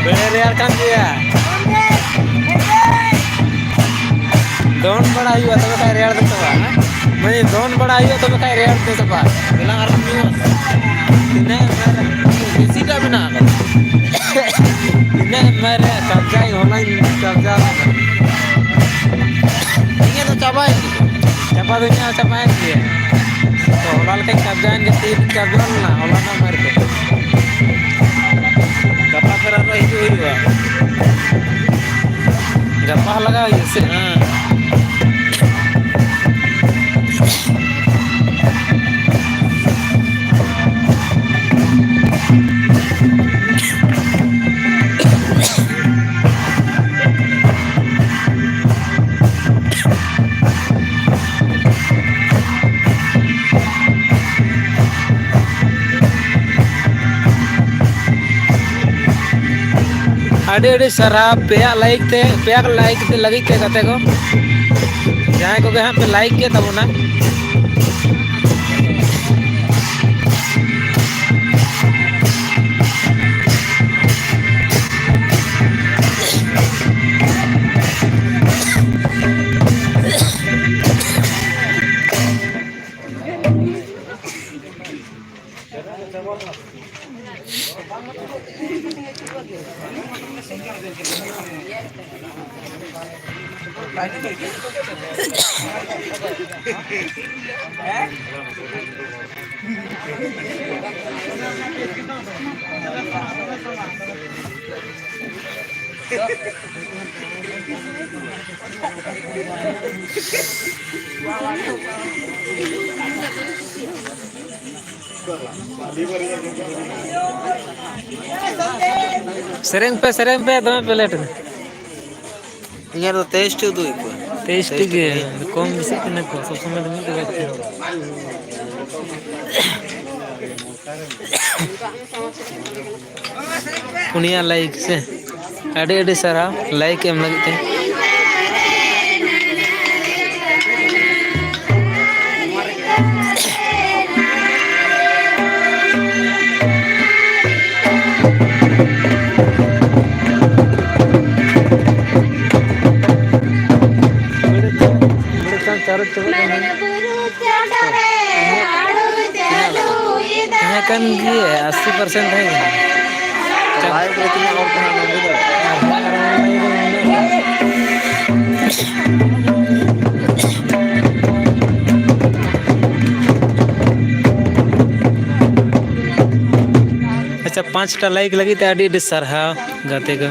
ᱵᱮᱲᱮ ᱨᱮᱭᱟᱲ ᱠᱟᱱ ᱜᱮᱭᱟ᱾ ᱫᱚᱱ ᱵᱟᱲᱟ ᱦᱩᱭᱩᱜᱼᱟ, ᱛᱚᱵᱮ ᱠᱷᱟᱡ ᱨᱮᱭᱟᱲ ᱫᱚ ᱪᱟᱵᱟᱜᱼᱟ᱾ ᱢᱟᱱᱮ, ᱫᱚᱱ ᱵᱟᱲᱟ ᱦᱩᱭᱩᱜᱼᱟ, ᱛᱚᱵᱮ ᱠᱷᱟᱡ ᱨᱮᱭᱟᱲ ᱫᱚ ᱪᱟᱵᱟᱜᱼᱟ᱾ ᱫᱮᱞᱟ ᱟᱨ ᱢᱤᱫ ᱦᱚᱲ᱾ ᱛᱤᱱᱟᱹᱜ ᱮᱢ ᱢᱮᱱᱟ? ᱵᱮᱥᱤᱴᱟ ᱢᱮᱱᱟᱜ ᱟᱠᱟᱫᱟ᱾ ᱛᱤᱱᱟᱹᱜ ᱮᱢ ᱢᱮᱱᱟ? ᱠᱟᱵᱽᱡᱟᱭ ᱦᱚᱞᱟᱧ ᱠᱟᱵᱽᱡᱟ ᱞᱮᱫᱟ᱾ ᱤᱧᱟᱹᱜ ᱫᱚ ᱪᱟᱵᱟᱭᱮᱱ ᱛᱤᱧᱟ᱾ ᱪᱟᱵᱟ ᱫᱚ ᱤᱧᱟᱹᱜ ᱦᱚᱸ ᱪᱟᱵᱟᱭᱮᱱ ᱜᱮᱭᱟ᱾ ᱛᱚ, ᱦᱚᱞᱟ ᱞᱮᱠᱟᱧ ᱠᱟᱵᱽᱡᱟᱭᱮᱱ ᱜᱮ, ᱛᱮᱦᱮᱧ ᱠᱟᱵᱽᱡᱟ ᱞᱮᱱᱟ, ᱦᱚᱞᱟ ᱨᱮᱱᱟᱜ ᱢᱟᱨ ᱜᱮ᱾ ᱜᱟᱯᱟ ᱯᱷᱮᱨ ᱟᱨᱦᱚᱸ ᱦᱤᱡᱩᱜ ᱦᱩᱭᱩᱜᱼᱟ᱾ ᱜᱟᱯᱟ ᱦᱚᱸ ᱞᱟᱜᱟᱣ ᱦᱩᱭᱩᱜᱼᱟ ᱥᱮ? ᱦᱮᱸ᱾ ᱟᱹᱰᱤ ᱟᱹᱰᱤ ᱥᱟᱨᱦᱟᱣ ᱯᱮᱭᱟ ᱞᱟᱭᱤᱠ ᱛᱮ, ᱯᱮᱭᱟ ᱞᱟᱭᱤᱠ ᱛᱮ ᱞᱟᱹᱜᱤᱫ ᱛᱮ ᱜᱟᱛᱮ ᱠᱚ, ᱡᱟᱦᱟᱸᱭ ᱠᱚᱜᱮ ᱦᱟᱸᱜ ᱯᱮ ᱞᱟᱭᱤᱠ ᱠᱮᱫ ᱛᱟᱵᱚᱱᱟ᱾ ᱥᱮᱨᱮᱧ ᱯᱮ, ᱥᱮᱨᱮᱧ ᱯᱮ, ᱫᱚᱢᱮ ᱯᱮ ᱞᱮᱴ ᱮᱱᱟ᱾ ᱤᱧᱟᱹᱜ ᱫᱚ ᱛᱮᱭᱤᱥ ᱴᱤ ᱩᱫᱩᱜ ᱮᱫ ᱠᱚᱣᱟ᱾ ᱛᱮᱭᱤᱥ ᱴᱤ ᱜᱮ, ᱠᱚᱢ ᱵᱮᱥᱤᱜ ᱠᱟᱱᱟ ᱠᱚ, ᱥᱚᱵ ᱥᱚᱢᱚᱭ ᱫᱚ ᱢᱤᱫ ᱫᱚ ᱵᱟᱭ ᱛᱟᱦᱮᱱᱟ᱾ ᱯᱩᱱᱭᱟ ᱞᱟᱭᱤᱠ ᱥᱮ? ᱟᱹᱰᱤ ᱟᱹᱰᱤ ᱥᱟᱨᱦᱟᱣ ᱞᱟᱭᱤᱠ ᱮᱢ ᱞᱟᱹᱜᱤᱫ ᱛᱮ᱾ ᱛᱟᱦᱮᱸ ᱠᱟᱱ ᱜᱮ, ᱟᱥᱤ ᱯᱟᱨᱥᱮᱱᱴ ᱛᱟᱦᱮᱸ ᱠᱟᱱᱟ᱾ ᱞᱟᱭᱤᱵᱷ ᱨᱮ ᱛᱤᱱᱟᱹᱜ ᱦᱚᱲ ᱛᱟᱦᱮᱸ ᱠᱟᱱᱟ? ᱟᱪᱪᱷᱟ, ᱯᱟᱸᱪᱴᱟ ᱞᱟᱭᱤᱠ ᱞᱟᱹᱜᱤᱫ ᱛᱮ ᱟᱹᱰᱤ ᱟᱹᱰᱤ ᱥᱟᱨᱦᱟᱣ ᱜᱟᱛᱮ ᱠᱚ᱾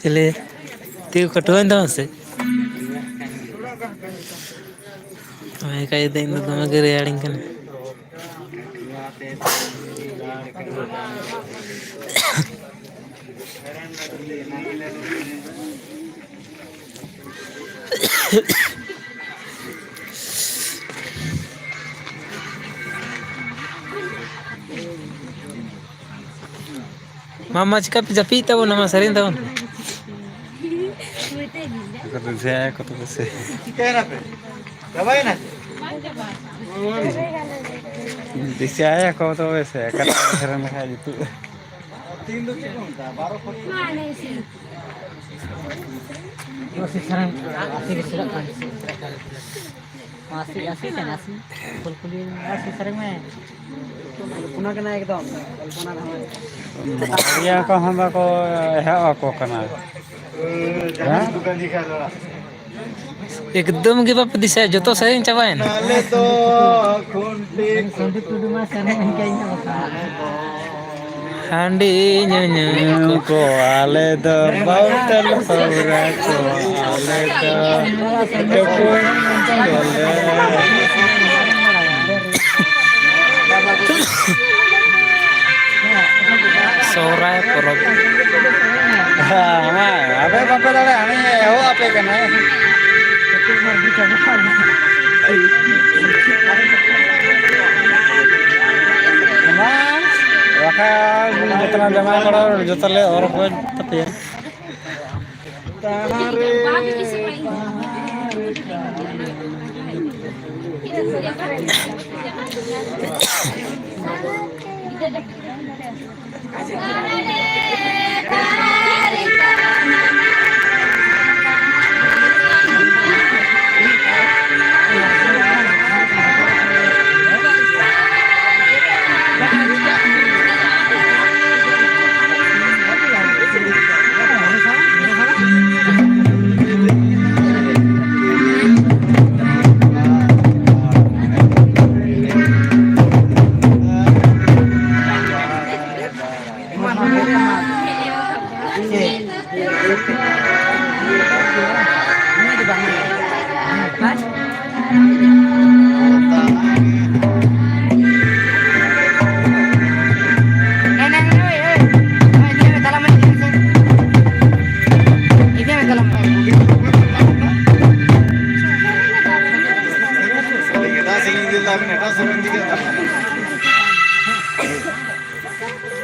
ᱪᱤᱞᱤ? ᱛᱤ ᱠᱚ ᱠᱟᱹᱴᱩᱣᱟᱹᱧ ᱛᱟᱢᱟ ᱥᱮ? ᱦᱳᱭ, ᱠᱷᱟᱡ ᱫᱚ ᱤᱧ ᱫᱚ ᱫᱚᱢᱮ ᱜᱮ ᱨᱮᱭᱟᱲᱤᱧ ᱠᱟᱱᱟ᱾ ᱢᱟ, ᱢᱟ, ᱪᱤᱠᱟᱹ ᱯᱮ ᱡᱟᱹᱯᱤᱫ ᱛᱟᱵᱚᱱᱟ? ᱢᱟ, ᱥᱮᱨᱮᱧ ᱛᱟᱵᱚᱱ ᱯᱮ᱾ ᱫᱤᱥᱟᱹᱭᱟᱠᱚ ᱛᱚᱵᱮ ᱥᱮ᱾ ᱪᱤᱠᱟᱹᱭᱮᱱᱟ ᱯᱮ? ᱪᱟᱵᱟᱭᱮᱱᱟ ᱪᱮ? ᱫᱤᱥᱟᱹᱭᱟᱠᱚ ᱛᱚᱵᱮ ᱥᱮ, ᱚᱠᱟᱴᱟᱜ ᱥᱮᱨᱮᱧ ᱞᱮᱠᱷᱟᱡ ᱡᱩᱛᱩᱜᱼᱟ? ᱛᱤᱦᱤᱧ ᱫᱚ ᱪᱮᱫ ᱠᱚ ᱢᱮᱛᱟᱜᱼᱟ? ᱵᱟᱨᱚ ᱠᱷᱚᱱ ᱥᱮᱨᱮᱧ ᱟᱹᱰᱤ ᱵᱮᱥ ᱪᱮᱫᱟᱜ ᱠᱟᱱ᱾ ᱢᱟᱥᱤ, ᱟᱥᱤ ᱠᱟᱱᱟ, ᱟᱥᱤ᱾ ᱠᱩᱞ ᱠᱩᱞᱤ ᱢᱟᱥᱤ ᱥᱮᱨᱮᱧ ᱢᱮ᱾ ᱠᱚᱞᱯᱚᱱᱟ ᱠᱟᱱᱟ ᱮᱠᱫᱚᱢ, ᱠᱚᱞᱯᱚᱱᱟ ᱫᱷᱟᱢᱟ᱾ ᱵᱟᱨᱭᱟ ᱠᱚ ᱦᱚᱸ ᱵᱟᱠᱚ ᱮᱦᱚᱵ ᱟᱠᱚ ᱠᱟᱱᱟ᱾ ᱦᱮᱸ? ᱮᱠᱫᱚᱢ ᱜᱮ ᱵᱟᱯᱮ ᱫᱤᱥᱟᱹᱭᱟ, ᱡᱚᱛᱚ ᱥᱮᱨᱮᱧ ᱪᱟᱵᱟᱭᱮᱱᱟ᱾ ᱟᱞᱮ ᱫᱚ ᱠᱷᱩᱱᱴᱤ ᱥᱚᱱᱫᱤᱯ ᱴᱩᱰᱩ ᱢᱟ ᱥᱮᱨᱮᱧ ᱮᱱ ᱜᱮᱭᱟ, ᱤᱧ ᱫᱚ ᱵᱟᱠᱷᱟᱱ᱾ ᱦᱟᱺᱰᱤ ᱧᱩᱧᱩ ᱠᱚ᱾ ᱠᱚ, ᱟᱞᱮ ᱫᱚ ᱵᱟᱹᱦᱩ ᱛᱮᱞᱮ ᱯᱟᱹᱣᱨᱟᱹ ᱠᱚ, ᱟᱞᱮ ᱫᱚ ᱴᱩᱠᱩᱡ ᱠᱚᱞᱮ᱾ ᱥᱚᱦᱨᱟᱭ ᱯᱚᱨᱚᱵᱽ᱾ ᱦᱮᱸ, ᱦᱮᱸ, ᱟᱯᱮ ᱵᱟᱯᱮ ᱫᱟᱲᱮᱭᱟᱜᱼᱟ, ᱦᱟᱹᱱᱤ ᱮᱦᱚᱵ ᱟᱯᱮ ᱠᱟᱱᱟᱭ᱾ ᱢᱟ, ᱵᱟᱠᱷᱟᱱ ᱡᱚᱛᱚᱱᱟᱜ ᱡᱟᱢᱟ ᱠᱚᱲᱟ ᱡᱚᱛᱚ ᱞᱮ ᱚᱨ ᱚᱠᱚᱭ ᱛᱟᱯᱮᱭᱟ᱾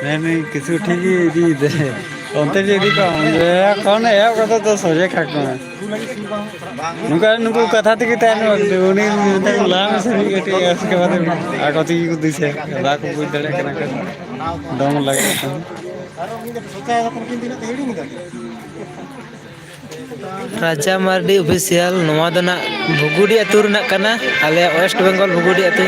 ᱦᱮᱸ, ᱱᱩᱭ ᱠᱤᱪᱷᱩ ᱴᱷᱤᱠ ᱜᱮ ᱤᱫᱤᱭᱮᱫᱟᱭ᱾ ᱚᱱᱛᱮ ᱡᱮ ᱤᱫᱤ ᱠᱚᱣᱟ, ᱚᱸᱰᱮ ᱠᱷᱚᱱ ᱮᱦᱚᱵ ᱠᱟᱛᱮ ᱫᱚ ᱥᱚᱡᱷᱮ ᱠᱟᱜ ᱠᱟᱱᱟ᱾ ᱱᱚᱝᱠᱟ ᱱᱩᱠᱩ ᱠᱟᱛᱷᱟ ᱛᱮᱜᱮ ᱛᱟᱦᱮᱱ ᱢᱟ, ᱩᱱᱤ ᱢᱮᱛᱟ ᱠᱚ ᱞᱟᱦᱟ ᱢᱮᱥᱮ ᱢᱤᱫ ᱠᱟᱹᱴᱤᱡ, ᱩᱥᱠᱮ ᱵᱟᱫ ᱟᱠᱚ ᱛᱮᱜᱮ ᱠᱚ ᱫᱤᱥᱟᱹᱭᱟ, ᱵᱟᱠᱚ ᱵᱩᱡᱽ ᱫᱟᱲᱮᱭᱟᱜ ᱠᱟᱱᱟ ᱠᱚ᱾ ᱫᱚᱝ ᱞᱟᱜᱽᱲᱮ ᱠᱚ᱾ ᱨᱟᱡᱟ ᱢᱟᱨᱰᱤ ᱚᱯᱷᱤᱥᱤᱭᱟᱞ, ᱱᱚᱣᱟ ᱫᱚ ᱱᱟᱜ ᱵᱷᱩᱜᱩᱰᱤ ᱟᱹᱛᱩ ᱨᱮᱱᱟᱜ ᱠᱟᱱᱟ, ᱟᱞᱮᱭᱟᱜ ᱳᱭᱮᱥᱴ ᱵᱮᱝᱜᱚᱞ ᱵᱷᱩᱜᱩᱰᱤ ᱟᱹᱛᱩ᱾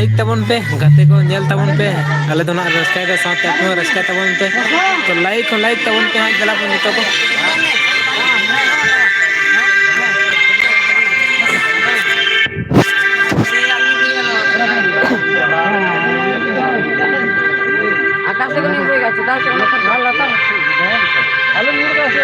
ᱞᱟᱭᱤᱠ ᱛᱟᱵᱚᱱ ᱯᱮ, ᱜᱟᱛᱮ ᱠᱚ ᱧᱮᱞ ᱛᱟᱵᱚᱱ ᱯᱮ᱾ ᱟᱞᱮ ᱫᱚ ᱱᱟᱜ ᱨᱟᱹᱥᱠᱟᱹᱭ ᱫᱟ, ᱥᱟᱶᱛᱮ ᱟᱯᱮ ᱦᱚᱸ ᱨᱟᱹᱥᱠᱟᱹᱭ ᱛᱟᱵᱚᱱ ᱯᱮ᱾ ᱛᱚ ᱞᱟᱭᱤᱠ ᱦᱚᱸ ᱞᱟᱭᱤᱠ ᱛᱟᱵᱚᱱ ᱯᱮ ᱦᱟᱸᱜ, ᱫᱮᱞᱟ ᱵᱚᱱ ᱡᱚᱛᱚ ᱠᱚ᱾ ᱟᱠᱟᱥ ᱜᱮ ᱱᱤᱝᱜᱩᱭ ᱜᱟᱪᱷ, ᱫᱟᱜ ᱥᱮ ᱚᱱᱟ ᱠᱷᱟᱱ ᱞᱟᱛᱟᱨ᱾ ᱟᱞᱚᱢ ᱧᱩᱨ ᱠᱟᱜᱼᱟ ᱥᱮ᱾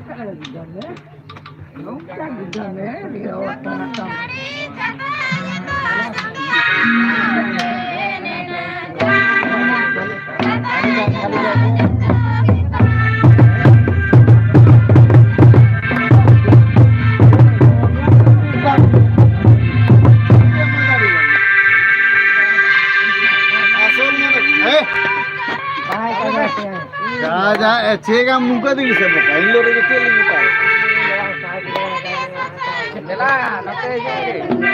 ᱮᱠᱫᱚᱢᱮ, ᱱᱚᱝᱠᱟ ᱮᱠᱫᱚᱢᱮ ᱨᱤᱦᱟᱹᱣ ᱟᱠᱟᱱᱟ ᱛᱟᱢ᱾ ᱟᱥᱚᱞ ᱢᱟᱱᱮ, ᱦᱮᱸ? ᱡᱟ, ᱡᱟ, ᱮ, ᱪᱮᱫ ᱟᱢ ᱱᱚᱝᱠᱟ ᱫᱤᱱ ᱥᱮ ᱵᱚᱠᱟ? ᱤᱧ ᱞᱟᱹᱭ ᱨᱮᱜᱮ ᱪᱮᱫ ᱞᱤᱧ ᱢᱮᱛᱟᱢᱟ? ᱫᱮᱞᱟ, ᱱᱚᱛᱮ ᱦᱤᱡᱩᱜ ᱢᱮ᱾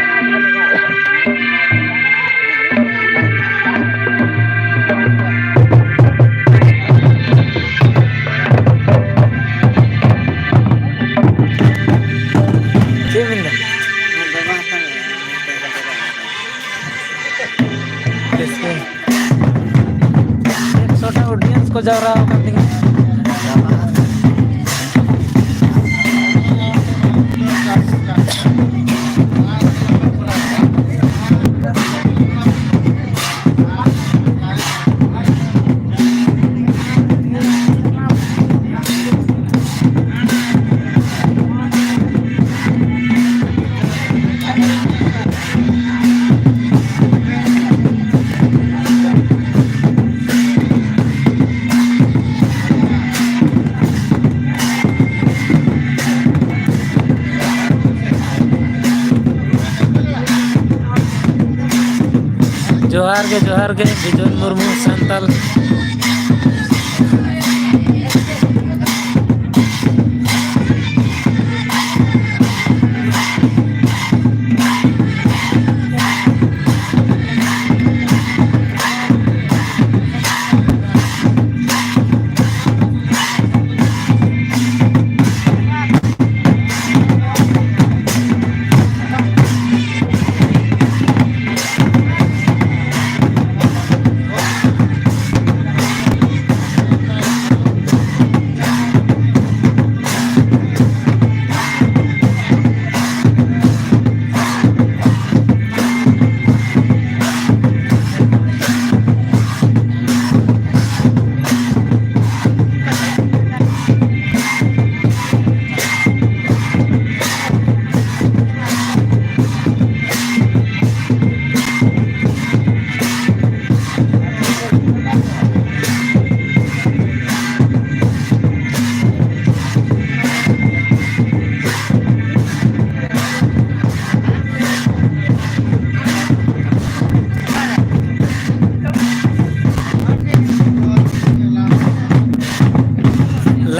ᱪᱮᱫ ᱵᱤᱱ ᱢᱮᱱᱫᱟ? ᱵᱮᱥ ᱜᱮ᱾ ᱮᱠᱥᱚ ᱴᱟ audience ᱠᱚ ᱡᱟᱣᱨᱟ ᱟᱠᱟᱱ ᱛᱤᱧᱟ᱾ ᱡᱚᱦᱟᱨ ᱜᱮ, ᱡᱚᱦᱟᱨ ᱜᱮ, ᱵᱤᱡᱚᱭ ᱢᱩᱨᱢᱩ ᱥᱟᱱᱛᱟᱞ᱾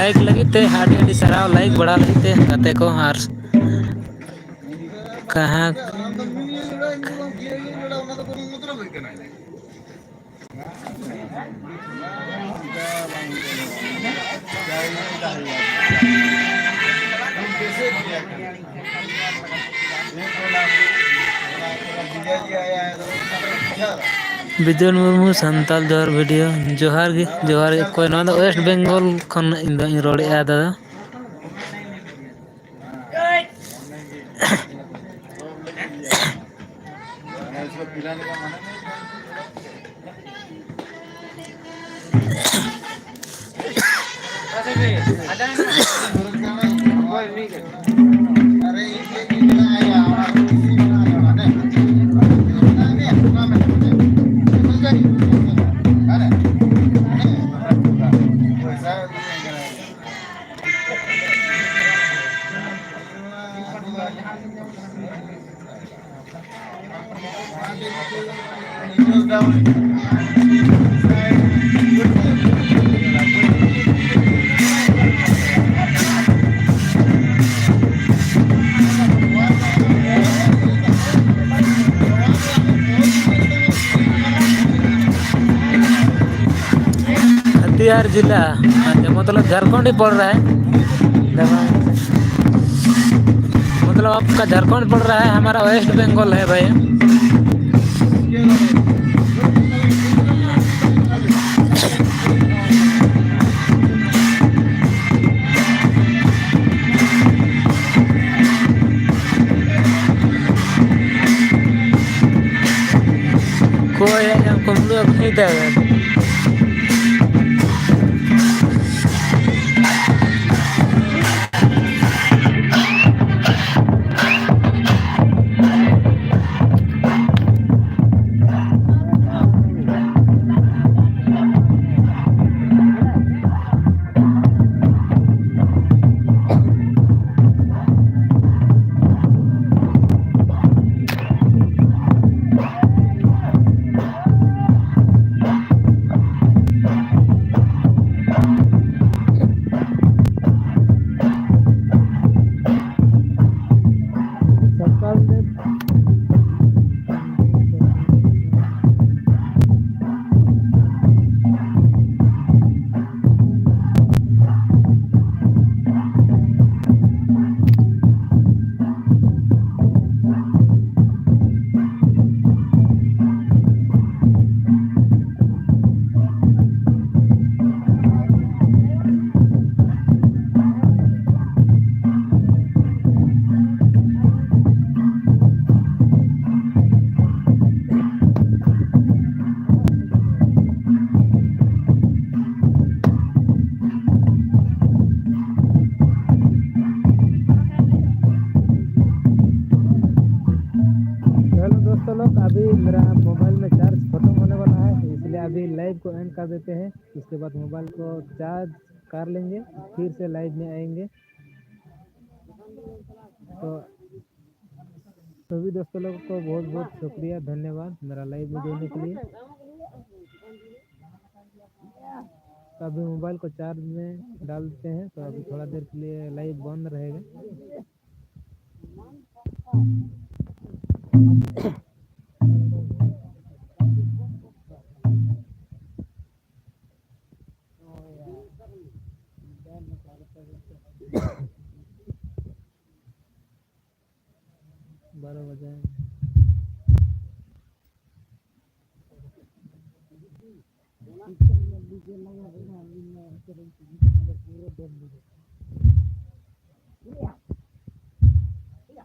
ᱞᱟᱭᱤᱠ ᱞᱟᱹᱜᱤᱫ ᱛᱮ ᱟᱹᱰᱤ ᱟᱹᱰᱤ ᱥᱟᱨᱦᱟᱣ, ᱞᱟᱭᱤᱠ ᱵᱟᱲᱟ ᱞᱟᱹᱜᱤᱫ ᱛᱮ ᱜᱟᱛᱮ ᱠᱚ᱾ ᱟᱨ ᱠᱟᱦᱟᱸ ᱵᱤᱡᱚᱭ ᱢᱩᱨᱢᱩ ᱥᱟᱱᱛᱟᱞ ᱡᱚᱦᱟᱨ ᱵᱷᱤᱰᱤᱭᱳ᱾ ᱡᱚᱦᱟᱨ ᱜᱮ, ᱡᱚᱦᱟᱨ ᱜᱮ᱾ ᱚᱠᱚᱭ ᱱᱚᱣᱟ ᱫᱚ? ᱳᱭᱮᱥᱴ ᱵᱮᱝᱜᱚᱞ ᱠᱷᱚᱱ ᱤᱧ ᱫᱚᱧ ᱨᱚᱲᱮᱫᱼᱟ ᱫᱟᱫᱟ᱾ कटिहार जिला, मतलब झारखंड ही पड़ रहा है। मतलब आपका झारखंड पड़ रहा है, हमारा वेस्ट बंगाल है भाई। कोई है, हमको हम लोग नहीं दे रहे। लाइव को एंड कर देते हैं। उसके बाद मोबाइल को चार्ज कर लेंगे, फिर से लाइव में आएंगे। तो सभी दोस्तों लोगों को बहुत बहुत शुक्रिया, धन्यवाद मेरा लाइव में जुड़ने के लिए। तो अभी मोबाइल को चार्ज में डाल देते हैं, तो अभी थोड़ा देर के लिए लाइव बंद रहेगा। बारह बजे।